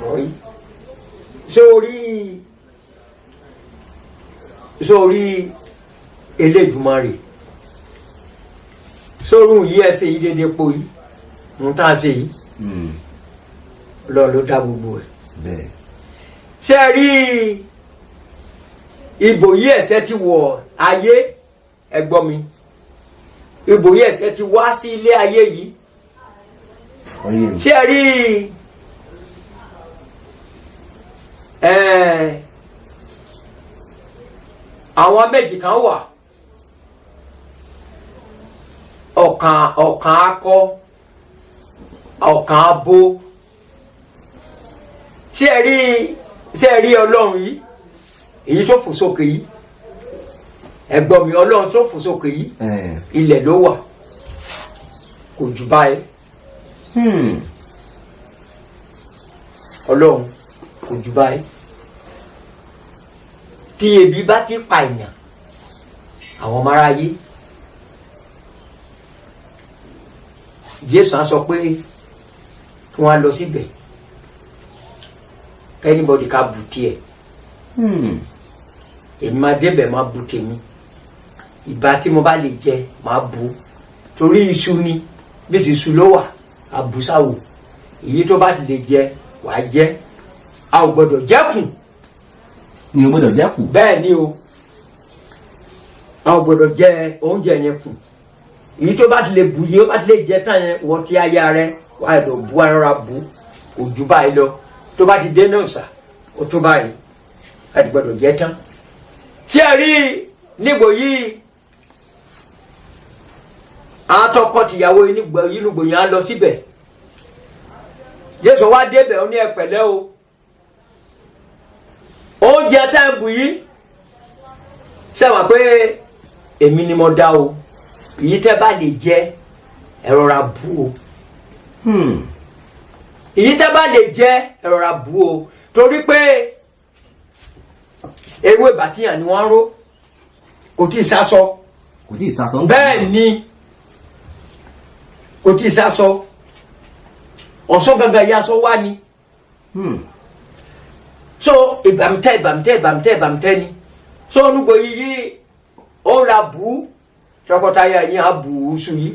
bọ́yì. Sórí Elédùmarè sórun yìí, ẹsẹ yìí dédé po yìí ń tá a ṣe yìí, Ọlọ́run ló dá gbogbo ẹ̀. Ṣé ẹ rí ibò yìí, ẹ̀ṣẹ̀ ti wọ̀ ayé. Ẹ gbọ́ mi, ibò yìí ẹ̀ṣẹ̀ ti wá sí ilé ayé yìí. Ọyẹ mi. Ṣé ẹ rí ẹ, àwọn méjì kan wà, ọ̀kan akọ, ọ̀kan abo. Ṣé ẹ rí Ọlọ́run yìí, èyí tó fò sókè yìí, ẹ gbọ́ mi, Ọlọ́run tó fò sókè yìí, ilẹ̀ ló wà, kò jù báyìí. Ọlọ́run kò jù báyìí. Tí ebi bá ti pa èèyàn, àwọn ọmọ aráyé, Jésù á sọ pé kí wọ́n á lọ síbẹ̀, anybody ká bù tiẹ̀. Èmi máa débẹ̀, máa bu tèmi. Ìbá tí mo bá lè jẹ, máa bu, torí iṣu ni, bí sì iṣu ló wà, àbùsáwò. Èyí tó bá ti lè jẹ, wàá jẹ. A ò gbọdọ̀ jẹ́kùn. Ni o gbọ́dọ̀ jẹ́kù. Bẹ́ẹ̀ ni o, a ò gbọdọ̀ jẹ oúnjẹ yẹn kù. Èyí tó bá ti lè bu yìí, ó bá ti lè jẹ tán yẹn, wọ́n ti aya rẹ wàá lọ bu arọra bu, kò ju báyìí lọ. Tó bá ti dé náà sà, ó tó báyìí, a ti gbọdọ̀ jẹ tán. Tí ẹ rí nígbò yìí, àwọn tọkọ tìyàwó yìí nígbò yẹn á lọ síbẹ̀. Jésù wá débẹ̀, ó ní ẹ pẹ̀lẹ́ o, oúnjẹ tá ẹ bù yìí, sẹ́wọ̀n pé èmi ni mo dá o? Èyí tẹ́ bá lè jẹ, ẹ rọra bù o. Èyí tẹ́ bá lè jẹ, ẹ rọra bù o, torí pé ewé bàtíyàn ni wọ́n ń ró, kò tí ì sásọ. Kò tí ì sasọ ń. Bẹ́ẹ̀ ni, kò tí ì sásọ. Ọ̀sán gangan yà sọ wá ni. So ìbàmùtẹ́, ìbàmùtẹ́, ìbàmùtẹ́, ìbàmùtẹ́ ni. So onúgbò yìí ó ra bù ú, tọkọtaya yìí á bù ú sùn yìí,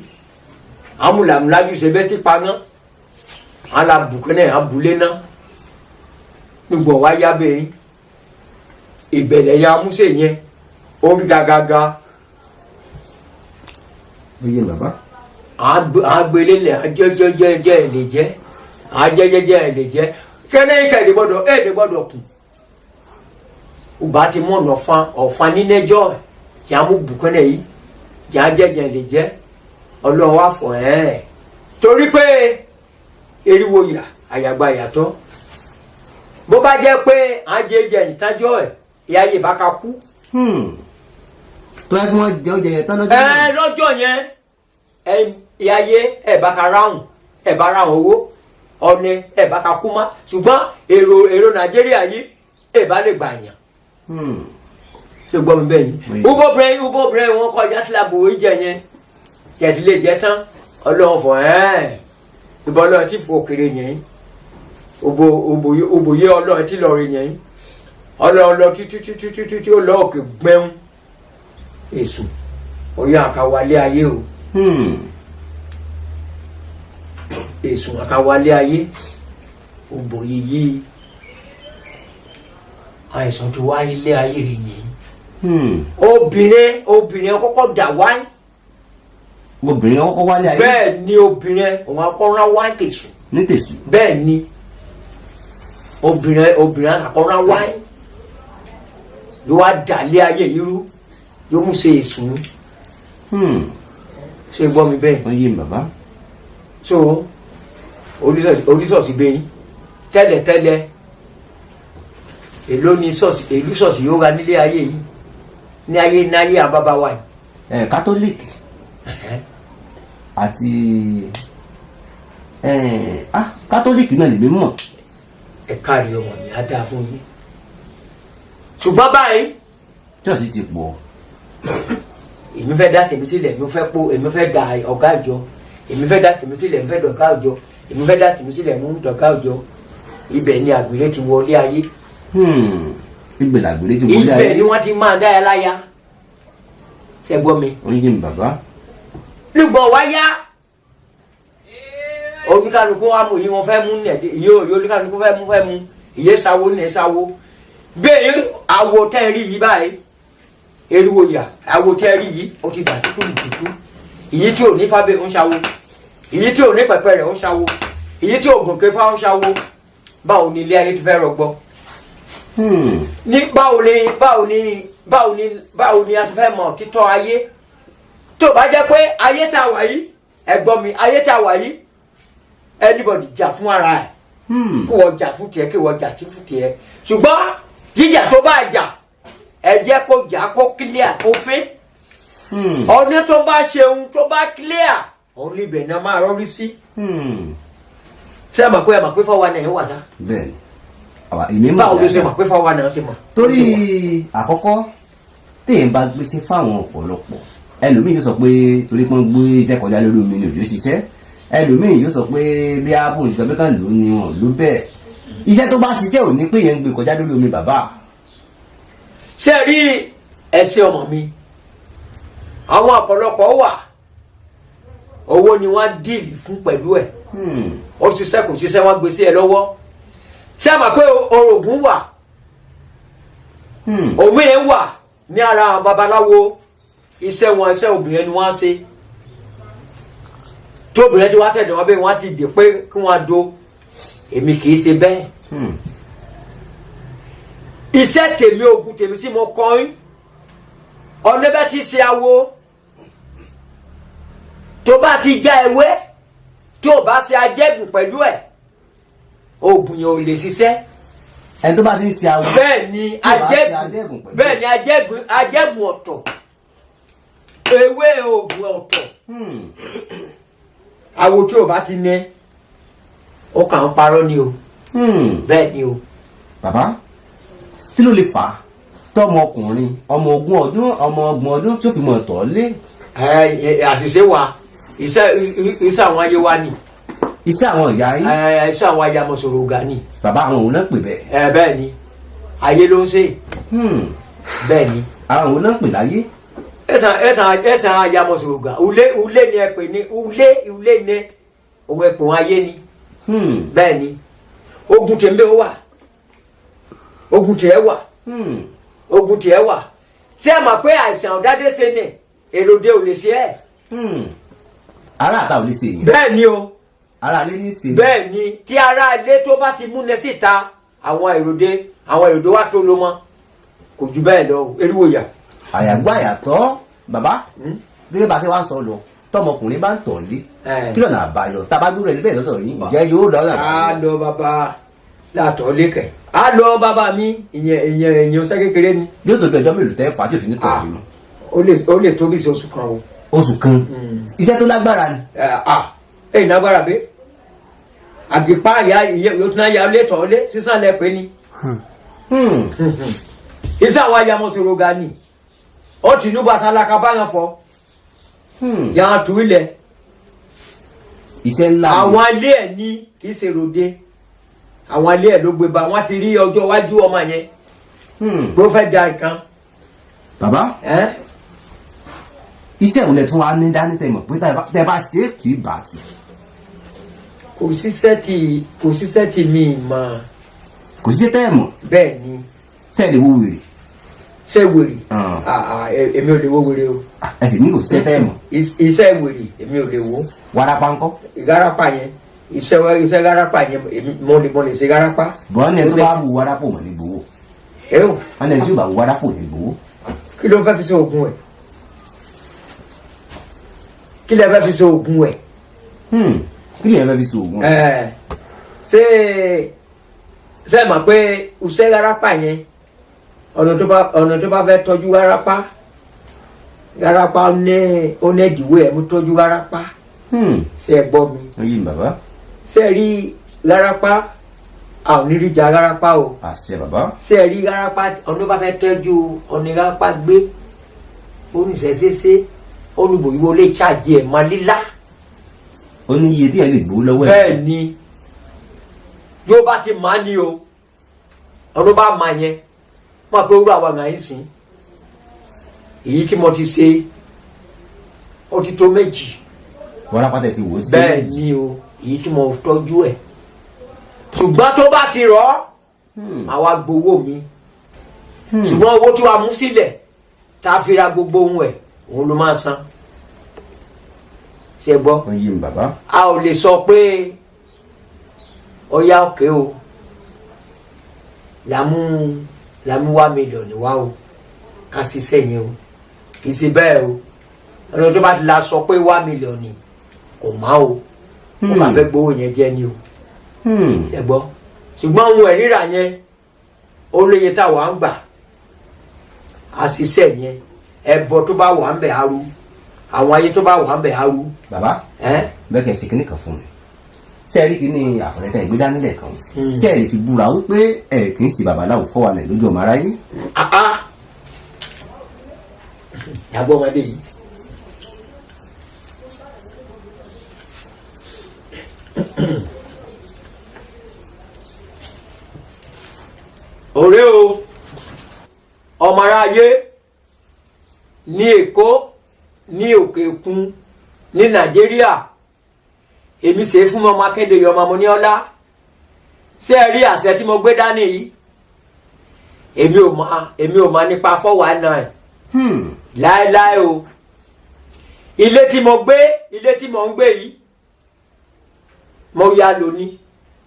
amúlàmúlájú ṣe bẹ́ẹ̀ ti paná, á la bù kẹ́nẹ́, á bù lé ná nígbà wá yá bẹ́ẹ̀. Ìbẹ̀lẹ̀ ya músè yẹn, ó rí gàgàgà. Ó yé, bàbá. Àgbélé lẹ̀, àjẹjẹjẹjẹ lè jẹ́, àjẹjẹjẹ lè jẹ́ kẹ́nẹ́ kẹ́lẹ́ gbọ́dọ̀ ẹ̀ lè gbọ́dọ̀ kù. Uba ti mú ọ̀nà ọ̀fan ọ̀fan nínẹ́jọ́ jà mú bùkúnlẹ̀ yìí jà jẹ́jẹ́ lè jẹ́. Ọlọ́run wá fọ̀ ẹ́, torí pé eriwo yà àyàgbà yàtọ̀. Bó bá jẹ́ pé à ń jẹ jẹ ìtajọ́ ẹ̀, ìyá yìí bá ka kú. Tó yẹ kí wọ́n jẹ oúnjẹ yẹn tán lọ́jọ́ Ẹ náà. lọ́jọ́ yẹn ẹ. ìyáyé ẹ̀ bá ka ráhùn, ẹ̀ bá ráhùn owó ọ̀nẹ, ẹ̀ bá ka kú má, ṣùgbọ́n èrò Nàìjíríà yìí ẹ̀ bá lè gbà yàn. Ṣé o gbọ́ mi bẹ́ẹ̀ yìí? Ubo brain wọn kọjá sílábù oúnjẹ yẹn jẹ̀dílé jẹ tán, ọlọ́run fọ̀ ẹ́ẹ̀ ìbọn ọlọ́run ti fò kiri yẹn, òbòye ọlọ́run ti lọ rí yẹn, ọlọ́run lọ títí títí títí tí ó lọ òkè gbẹ́hún èṣù oyè àkàwálé ayé o. Èṣù àkàwálé ayé, òbòye yìí àìsàn ti wá ilé ayé rẹ̀ yẹn. Obìnrin kọ́kọ́ dà wáyé. Obìnrin kọ́kọ́ wálé ayé. Bẹ́ẹ̀ ni, obìnrin òun akọ́rán wá tèṣù. Ní tèṣù. Bẹ́ẹ̀ ni, obìnrin akọ́rán wá ló wá dàlé ayé yìí rú, yóò mú ṣe èṣù. Ṣé gbọ́ mi bẹ́ẹ̀? Wọ́n yé mi, bàbá. So oníṣọ̀ọ̀sì bẹ́yìn tẹ́lẹ̀tẹ́lẹ̀, èló ni ṣọ́ọ̀ṣì, èlú ṣọ́ọ̀ṣì yóò ra nílé ayé yìí ní ayé ní ayé àwọn bàbá wa yìí? Ẹ Kátólíìkì àti ẹ ah Kátólíìkì náà lèmi mọ̀. Ẹ káàrí, ọmọ mi, á dáa fún yín, ṣùgbọ́n báyìí church ti pọ̀. Èmi fẹ́ dá tèmi sílẹ̀, èmi fẹ́ po, èmi fẹ́ da ọ̀gá ìjọ, èmi fẹ́ dá tèmi sílẹ̀, èmi fẹ́ dọ̀gá ìjọ, èmi fẹ́ dá tèmi sílẹ̀, èmi ń dọ̀gá ìjọ. Ibẹ̀ ni àgbèrè ti wọlé ayé. Ibẹ̀ làgbèrè ti wọlé ayé. Ibẹ̀ ni wọ́n ti máa dá ẹ láya. Ṣe gbọ́ mi? Ó yé mi, bàbá. Nígbà wá yá, oníkálukú wa mú yìí, wọn fẹ́ mú nẹ̀ yìí o, oníkálukú fẹ́ mú ìyé sáwó nẹ̀ sáwó bẹ́ẹ̀. Àwo tẹ́ rí yìí báyìí, eriwo yà, àwo tẹ́ rí yìí, ó ti dà tútù tútù. Ìyí tí ò ní fábẹ́ ń ṣàwo, ìyí tí ò ní pẹ̀pẹ́ rẹ̀ ń ṣàwo, ìyí tí ò gòkè fá ń ṣàwo. Báwo ni ilé ayé ti fẹ́ rọgbọ? Ní báwo ni a ti fẹ́ mọ̀ títọ́ ayé, tó bá jẹ́ pé ayé tá a wà yìí, ẹ̀gbọ́n mi, ayé tá a wà yìí, anybody jà fún ara ẹ̀, kí wọ́n jà fún tiẹ̀, kí wọ́n jà fún tiẹ̀, ṣùgbọ́n jíjà tó bá jà, ẹ jẹ́ kó jà kó clear, kó fín. Ọdún tó bá ṣeun, tó bá clear, òun níbẹ̀ náà máa rọrí sí. Ṣé ẹ mọ̀ pé 419 wà sá? Bẹ́ẹ̀ni, àwa èmi mọ̀. Báwo ló ṣe Dáadáa. mọ̀ pé 419 ṣe mọ̀? Torí àkọ́kọ́, téèyàn bá gbéṣẹ́ fáwọn ọ̀pọ̀lọpọ̀ ẹlòmíì, yóò sọ pé torí pé wọ́n gbé iṣẹ́ kọjá lórí omi ni òjò ṣiṣẹ́. Ẹlòmíì yóò sọ pé bí ábò ìṣọ́ pé kàn ló ní wọn ló bẹ́ẹ̀. Iṣẹ́ tó bá ṣiṣẹ́ ò ní pé yẹn ń gbé kọjá lórí omi, bàbá. Ṣé rí ẹsẹ, ọmọ mi, àwọn ọ̀pọ̀lọpọ̀ wà, owó ni wọ́n deal fún pẹ̀lú ẹ̀. Ó ṣiṣẹ́, kò ṣiṣẹ́, wọ́n gbé sí ẹ lọ́wọ́. Ṣé ẹ mọ̀ pé orògùn wà? Òmíì wà ní ara àwọn babaláwo, iṣẹ́ wọn, iṣẹ́ obìnrin ni wọ́n á ṣe. Tí obìnrin ti wá ṣẹ̀dọ̀ wọn bẹ́ẹ̀, wọ́n á ti dè pé kí wọ́n á do. Èmi kì í ṣe bẹ́ẹ̀. Iṣẹ́ tèmi, ogun tèmi sí mo kọrin ọ̀nà bẹ́ẹ̀ ti ṣe awo, tó bá ti já ewé, tí ò bá ṣe ajẹ́gùn pẹ̀lú ẹ̀, oògùn yẹn ò lè ṣiṣẹ́. Ẹni tó bá ti ń ṣe awo. Bẹ́ẹ̀ ni. Tí ò bá ṣe ajẹ́gùn ajẹ́gùn pẹ̀lú. Bẹ́ẹ̀ ni, ajẹ́gùn ọ̀tọ̀, ewé oògùn ọ̀tọ̀. Awo tí ò bá ti ní, ó kàn ń parọ́ ni o. Bẹ́ẹ̀ ni o. Bàbá, kí ló lè fà á tọmọkùnrin ọmọ 20 ọdún, ọmọ 30 ọdún tí ó fi mọ̀ tọ̀ lé? Ẹ ẹ, àṣìṣe wa, iṣẹ́ àwọn ayé wa ni. Iṣẹ́ àwọn ìyá yín. Ẹ, iṣẹ́ àwọn ayamọ̀sọ̀rọ̀ ọ̀gá ni. Bàbá, àwọn òun náà pè bẹ́ẹ̀? Ẹ, bẹ́ẹ̀ ni, ayé ló ń ṣe. Bẹ́ẹ̀ ni. Àwọn òun náà pè láyé? Ẹ̀sán ayamọ̀sọ̀rọ̀ ọ̀gá, ulé ni ẹ pè ní ulé ni òun ẹ pè wọn, ayé ni. Bẹ́ẹ̀ ni, ogun tèmi ó wà, ogun tiẹ̀ wà. Ogun tiẹ̀ wà. Ṣé ẹ mọ̀ pé àìsàn ọ̀dádé ṣe ni èròdé ò lè ṣe ẹ́? Ará àta ò lè ṣe èèyàn. Bẹ́ẹ̀ ni o. Ará ilé ní ṣe. Bẹ́ẹ̀ ni, tí ará ilé tó bá ti múnẹ síta, àwọn èròdé wa tó ló mọ́, kò jù bẹ́ẹ̀ lọ, eriwo yà. Àyàgbọ́ àyàtọ̀, bàbá, bí bá ṣe wá ń sọ lọ, tọmọkùnrin bá ń tọ̀ lé, kí lọ́nà àbáyọ tá a bá gbúrò ẹni bẹ́ẹ̀ lọ́tọ̀ yín, ìjẹ́ yóò lọ́nà A àbáyọ? lọ, bàbá, látọ̀ lékẹ̀, a lọ, bàbá mi, ìyẹn ọ̀sẹ̀ kékeré ni. Yóò tó bí ọjọ́ mélòó tẹ́ fà á tí òfin ní tọ̀ lé? Ó lè tó bí oṣù kan o. Oṣù kan, iṣẹ́ tó lágbára ni. Ẹ ìnagbára bẹ àgìpá ìyá yóò tún náà ya létọ̀ lé sísan lẹ pé ni. Iṣẹ́ àwọn ayamọ̀sọ̀rọ̀ ga ni ó ti ní bàtà lakaba yẹn fọ yàrá tù ilẹ̀. Iṣẹ́ ńlá ni. Àwọn ilé ẹ̀ ní kì í ṣe ròde, àwọn ilé ẹ̀ ló gbé ba, wọ́n ti rí ọjọ́ iwájú ọmọ yẹn pé ó fẹ́ da nǹkan. Bàbá, ẹ́ iṣẹ́ òun lẹ tún wá ní dání tẹ́ mọ̀ pé tẹ́ bá ṣe é kì í bà á tì? Kò síṣẹ́ tí mi mọ̀. Kò síṣẹ́ tẹ́ ẹ̀ mọ̀? Bẹ́ẹ̀ ni. Tẹ́ ẹ lè wo wèrè? Ṣé wèrè? Ah. Ah, ah, èmi ò lè wo wèrè o. Ah, ẹ sì ní kò síṣẹ́ tẹ́ ẹ̀ mọ̀. Iṣẹ́ wèrè, èmi ò lè wo. Wárápá ńkọ́? Ìgarapa yẹn, iṣẹ́ garapa yẹn, èmi mo lè ṣe garapa. Bọ́n ní ẹ tó bá wu wárápò mọ̀ ní gbowó. Ẹ o. Wọ́n ní ẹ tí ò bá wu wárápò ní gbowó. Kí ló fẹ́ fi ṣe oògùn ẹ̀? Kí lẹ fẹ́ fi ṣe oògùn ẹ̀? Kí lè fẹ́ fi ṣe oògùn? Ẹ̀ ṣé ẹ mọ̀ pé iṣẹ́ garapa yẹn, ọ̀nà tó bá fẹ́ tọ́jú garapa, garapa ní ó ní ìdíwọ́ ẹ̀ mú tọ́jú garapa. Ṣé ẹ gbọ́ mi? Ó yé mi, bàbá. Ṣé ẹ rí garapa, a ò ní rí ja garapa o. Àṣẹ, bàbá. Ṣé ẹ rí garapa, ọ̀nà tó bá fẹ́ tọ́jú ọ̀nà garapa gbé oníṣẹ́ṣẹ́ṣẹ́ olùbòyíwó lè ṣàjì ẹ̀ mọ́ lílá. Ó ní iye tí ẹ lè gbowó lọ́wọ́ ẹ̀. Bẹ́ẹ̀ ni, yóò bá ti máa ní o, ọdún bá máa yẹn máa pé wúrà wà ngàn sìn. Èyí tí mo ti ṣe, ó ti tó 2. Wárápá tẹ̀ ti wò ó ti. Bẹ́ẹ̀ ni o, èyí tí mo tọ́jú ẹ̀, ṣùgbọ́n tó bá ti rọ̀ ọ́, màá wá gbowó mi, ṣùgbọ́n owó tí wàá mú sílẹ̀ tá a fi ra gbogbo ohun ẹ̀, òun ló máa san. Ṣe gbọ́? Ó yé mi, bàbá. A ò lè sọ pé ọyá òkè o, làmú wá mílíọ̀nù wá o, ká ṣiṣẹ́ yẹn o. Kì í ṣe bẹ́ẹ̀ o. Ọ̀nà tó bá ti la sọ pé wá mílíọ̀nù kò má o, ó kà fẹ́ gbowó yẹn jẹ́ ni o. Ṣe gbọ́? Ṣùgbọ́n ohun ẹ̀ rírà yẹn, ó lóye táwa ń gbà. Àṣìṣe yẹn, ẹbọ tó bá wà ń bẹ̀ aru, àwọn ayé tó bá wà ń bẹ̀ aru. Bàbá, ẹ́ bẹ́ẹ̀ kẹ́ ṣe kinní kan fún mi. Ṣé ẹ rí kíní àfọ̀tẹ́tẹ́ ìgbé dání lẹ́ẹ̀kan? Ṣé ẹ lè fi búra wípé ẹ kì í ṣe babaláwo fọwọ́ lójú ọmọ aráyé? Ah, yàgbọ́ ọmọdé yìí. Ọ̀rẹ́ o, ọmọ aráyé ní Èkó, ní òkè òkun, ní Nàìjíríà, èmi ṣe é fún ọmọ akéde ọmọ mo ní ọlá. Ṣé ẹ rí àṣẹ tí mo gbé dání yìí? Èmi ò máa nípa 419 láéláé o. Ilé tí mo gbé, ilé tí mo ń gbé yìí, mo yá lóní.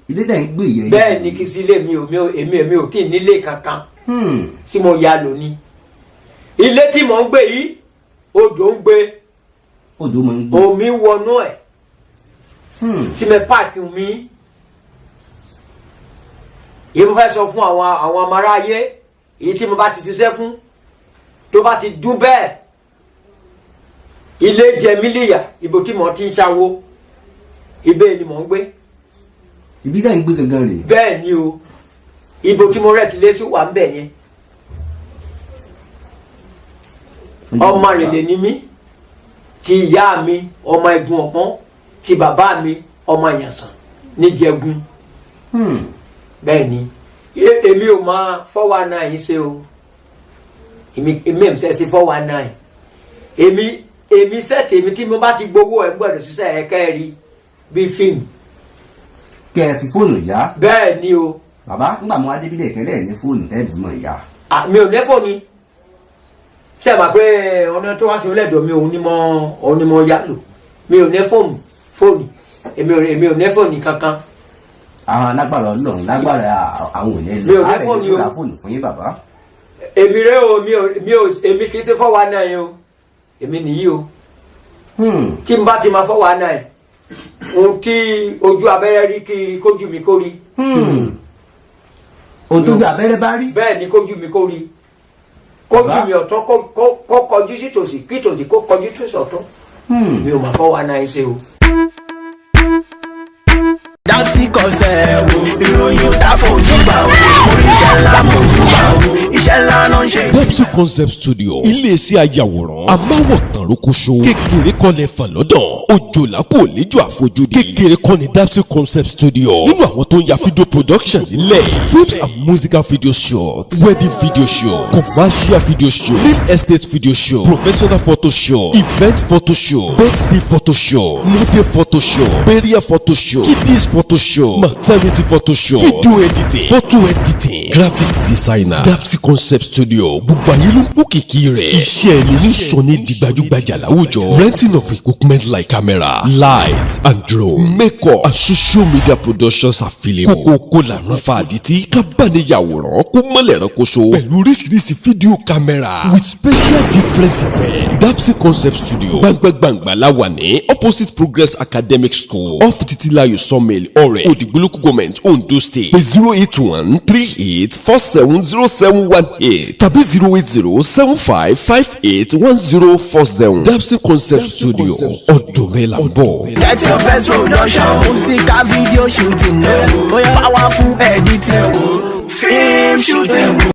Ilé tẹ̀ ń gbé yẹn? Bẹ́ẹ̀ ni, kì í sí ilé mi ò mi ò èmi ò tí ì nílé kankan tí mo yá lóní. Ilé tí mo ń gbé yìí, odò ń gbé. Odò máa ń gbé? Omi wọnú ẹ̀ tí mi páàkì mi yìí. Mo fẹ́ sọ fún àwọn ọmọ aráyé, èyí tí mo bá ti ṣiṣẹ́ fún, tó bá ti dún bẹ́ẹ̀, ilé jẹ mí níyà. Ibo tí mo ti ń ṣàwó, ibẹ̀ ni mò ń gbé. Ibi tẹ̀ ń gbé gangan rèé? Bẹ́ẹ̀ ni o, ibo tí mo rẹ̀ ti lé sí wà ń bẹ̀ yẹn. Ọmọ rèlè ni mí. Ti ìyá mi, ọmọ ẹ̀gùn ọ̀pọ́n, ti bàbá mi, ọmọ ìyànsán níjẹ̀gùn. Bẹ́ẹ̀ ni. Èmi ò mọ 419 yìí ṣe o. Èmi ẹ̀ ń ṣe 419. Èmi sẹ́ẹ̀tì èmi, tí mo bá ti gbowó ẹ̀ ń gbọ́dọ̀ ṣiṣẹ́ ẹ̀ kẹ́ẹ̀rí bíi fíìmù. Kẹ́ ẹ fi fóònù yá? Bẹ́ẹ̀ ni o. Bàbá, ńgbà mo adébílẹ̀ ìpínlẹ̀ ní fóònù tẹ́ fi mọ̀ yá. Ah, mi ò ní fóònù. Ṣe é mà pé ọ̀nà tó wá sí ọlẹ́dọ̀ mi, òun ni mo yá lò. Mi ò ní fóònù. Èmi ò ní fóònù kankan. Àwọn alágbára Ọlọ́run, lágbára àwọn ò ní Mi ò ní lọ fóònù o. ra fóònù fún yín, bàbá. Èmi rẹ o, mi ò èmi kì í ṣe 419 o. Èmi nìyí o. Tí n bá ti máa 419, ohun tí ojú abẹ́rẹ́ rí kiri kójú mi kó rí. Ohun tó ju abẹ́rẹ́ bá rí. Bẹ́ẹ̀ ni, kójú mi kó rí. Kójú mi ọ̀tún kó kọjú sí tòsì, kí tòsì kó kọjú sí ọ̀tún. Mi ò mà fọ́ wa náà ṣe o. Dapsy Concept wo, ìròyìn ò tá fojú bá o. Oríṣẹ́ ńlá mo jù bá o, iṣẹ́ ńlá náà ń ṣe. Dapsy Concept Studio, iléeṣẹ́ ayàwòrán amáwòtán rókóṣó, kékeré kọ́ lẹ fàn lọ́dọ̀, òjòlá kò léjò àfojúdi. Kékeré kọ́ ni Dapsy Concept Studio nínú àwọn tó ń ya video production nílẹ̀: films and musical video shoot, wedding video shoot, commercial video shoot, real estate video shoot, professional photo shoot, event photo shoot, birthday photo shoot, model photo shoot, burial photo shoot, kiddies photo shoot, maternity photo shoot, video editing, photo editing, graphics designer. Dapsy Concept Studio, gbogbo ayé ló ń kó kìkì rẹ̀. Iṣẹ́ ẹni ní sọ ní di gbajúgbajà láwùjọ. Renting of equipment like camera, light and drone, makeup and social media productions available. Kókókó lànà fa àdìtí kábàániyàwòrán kó mọ́lẹ̀ ránkoṣo pẹ̀lú oríṣiríṣi fídíò camera with special different effects. Dapsy Concept Studio, gbangba-gbangba la wà ní opposite Progress Academic School, off Titilayo Sawmill, Ọ̀rẹ́, Òdìgbò Local Government, Ondo State. Pé 08138470718 tàbí 08075581047. Dapsy Concept Studio, ọ̀dọ̀ rẹ̀ là ń bọ̀. Get your best production, musical video shooting, powerful editing, film shooting.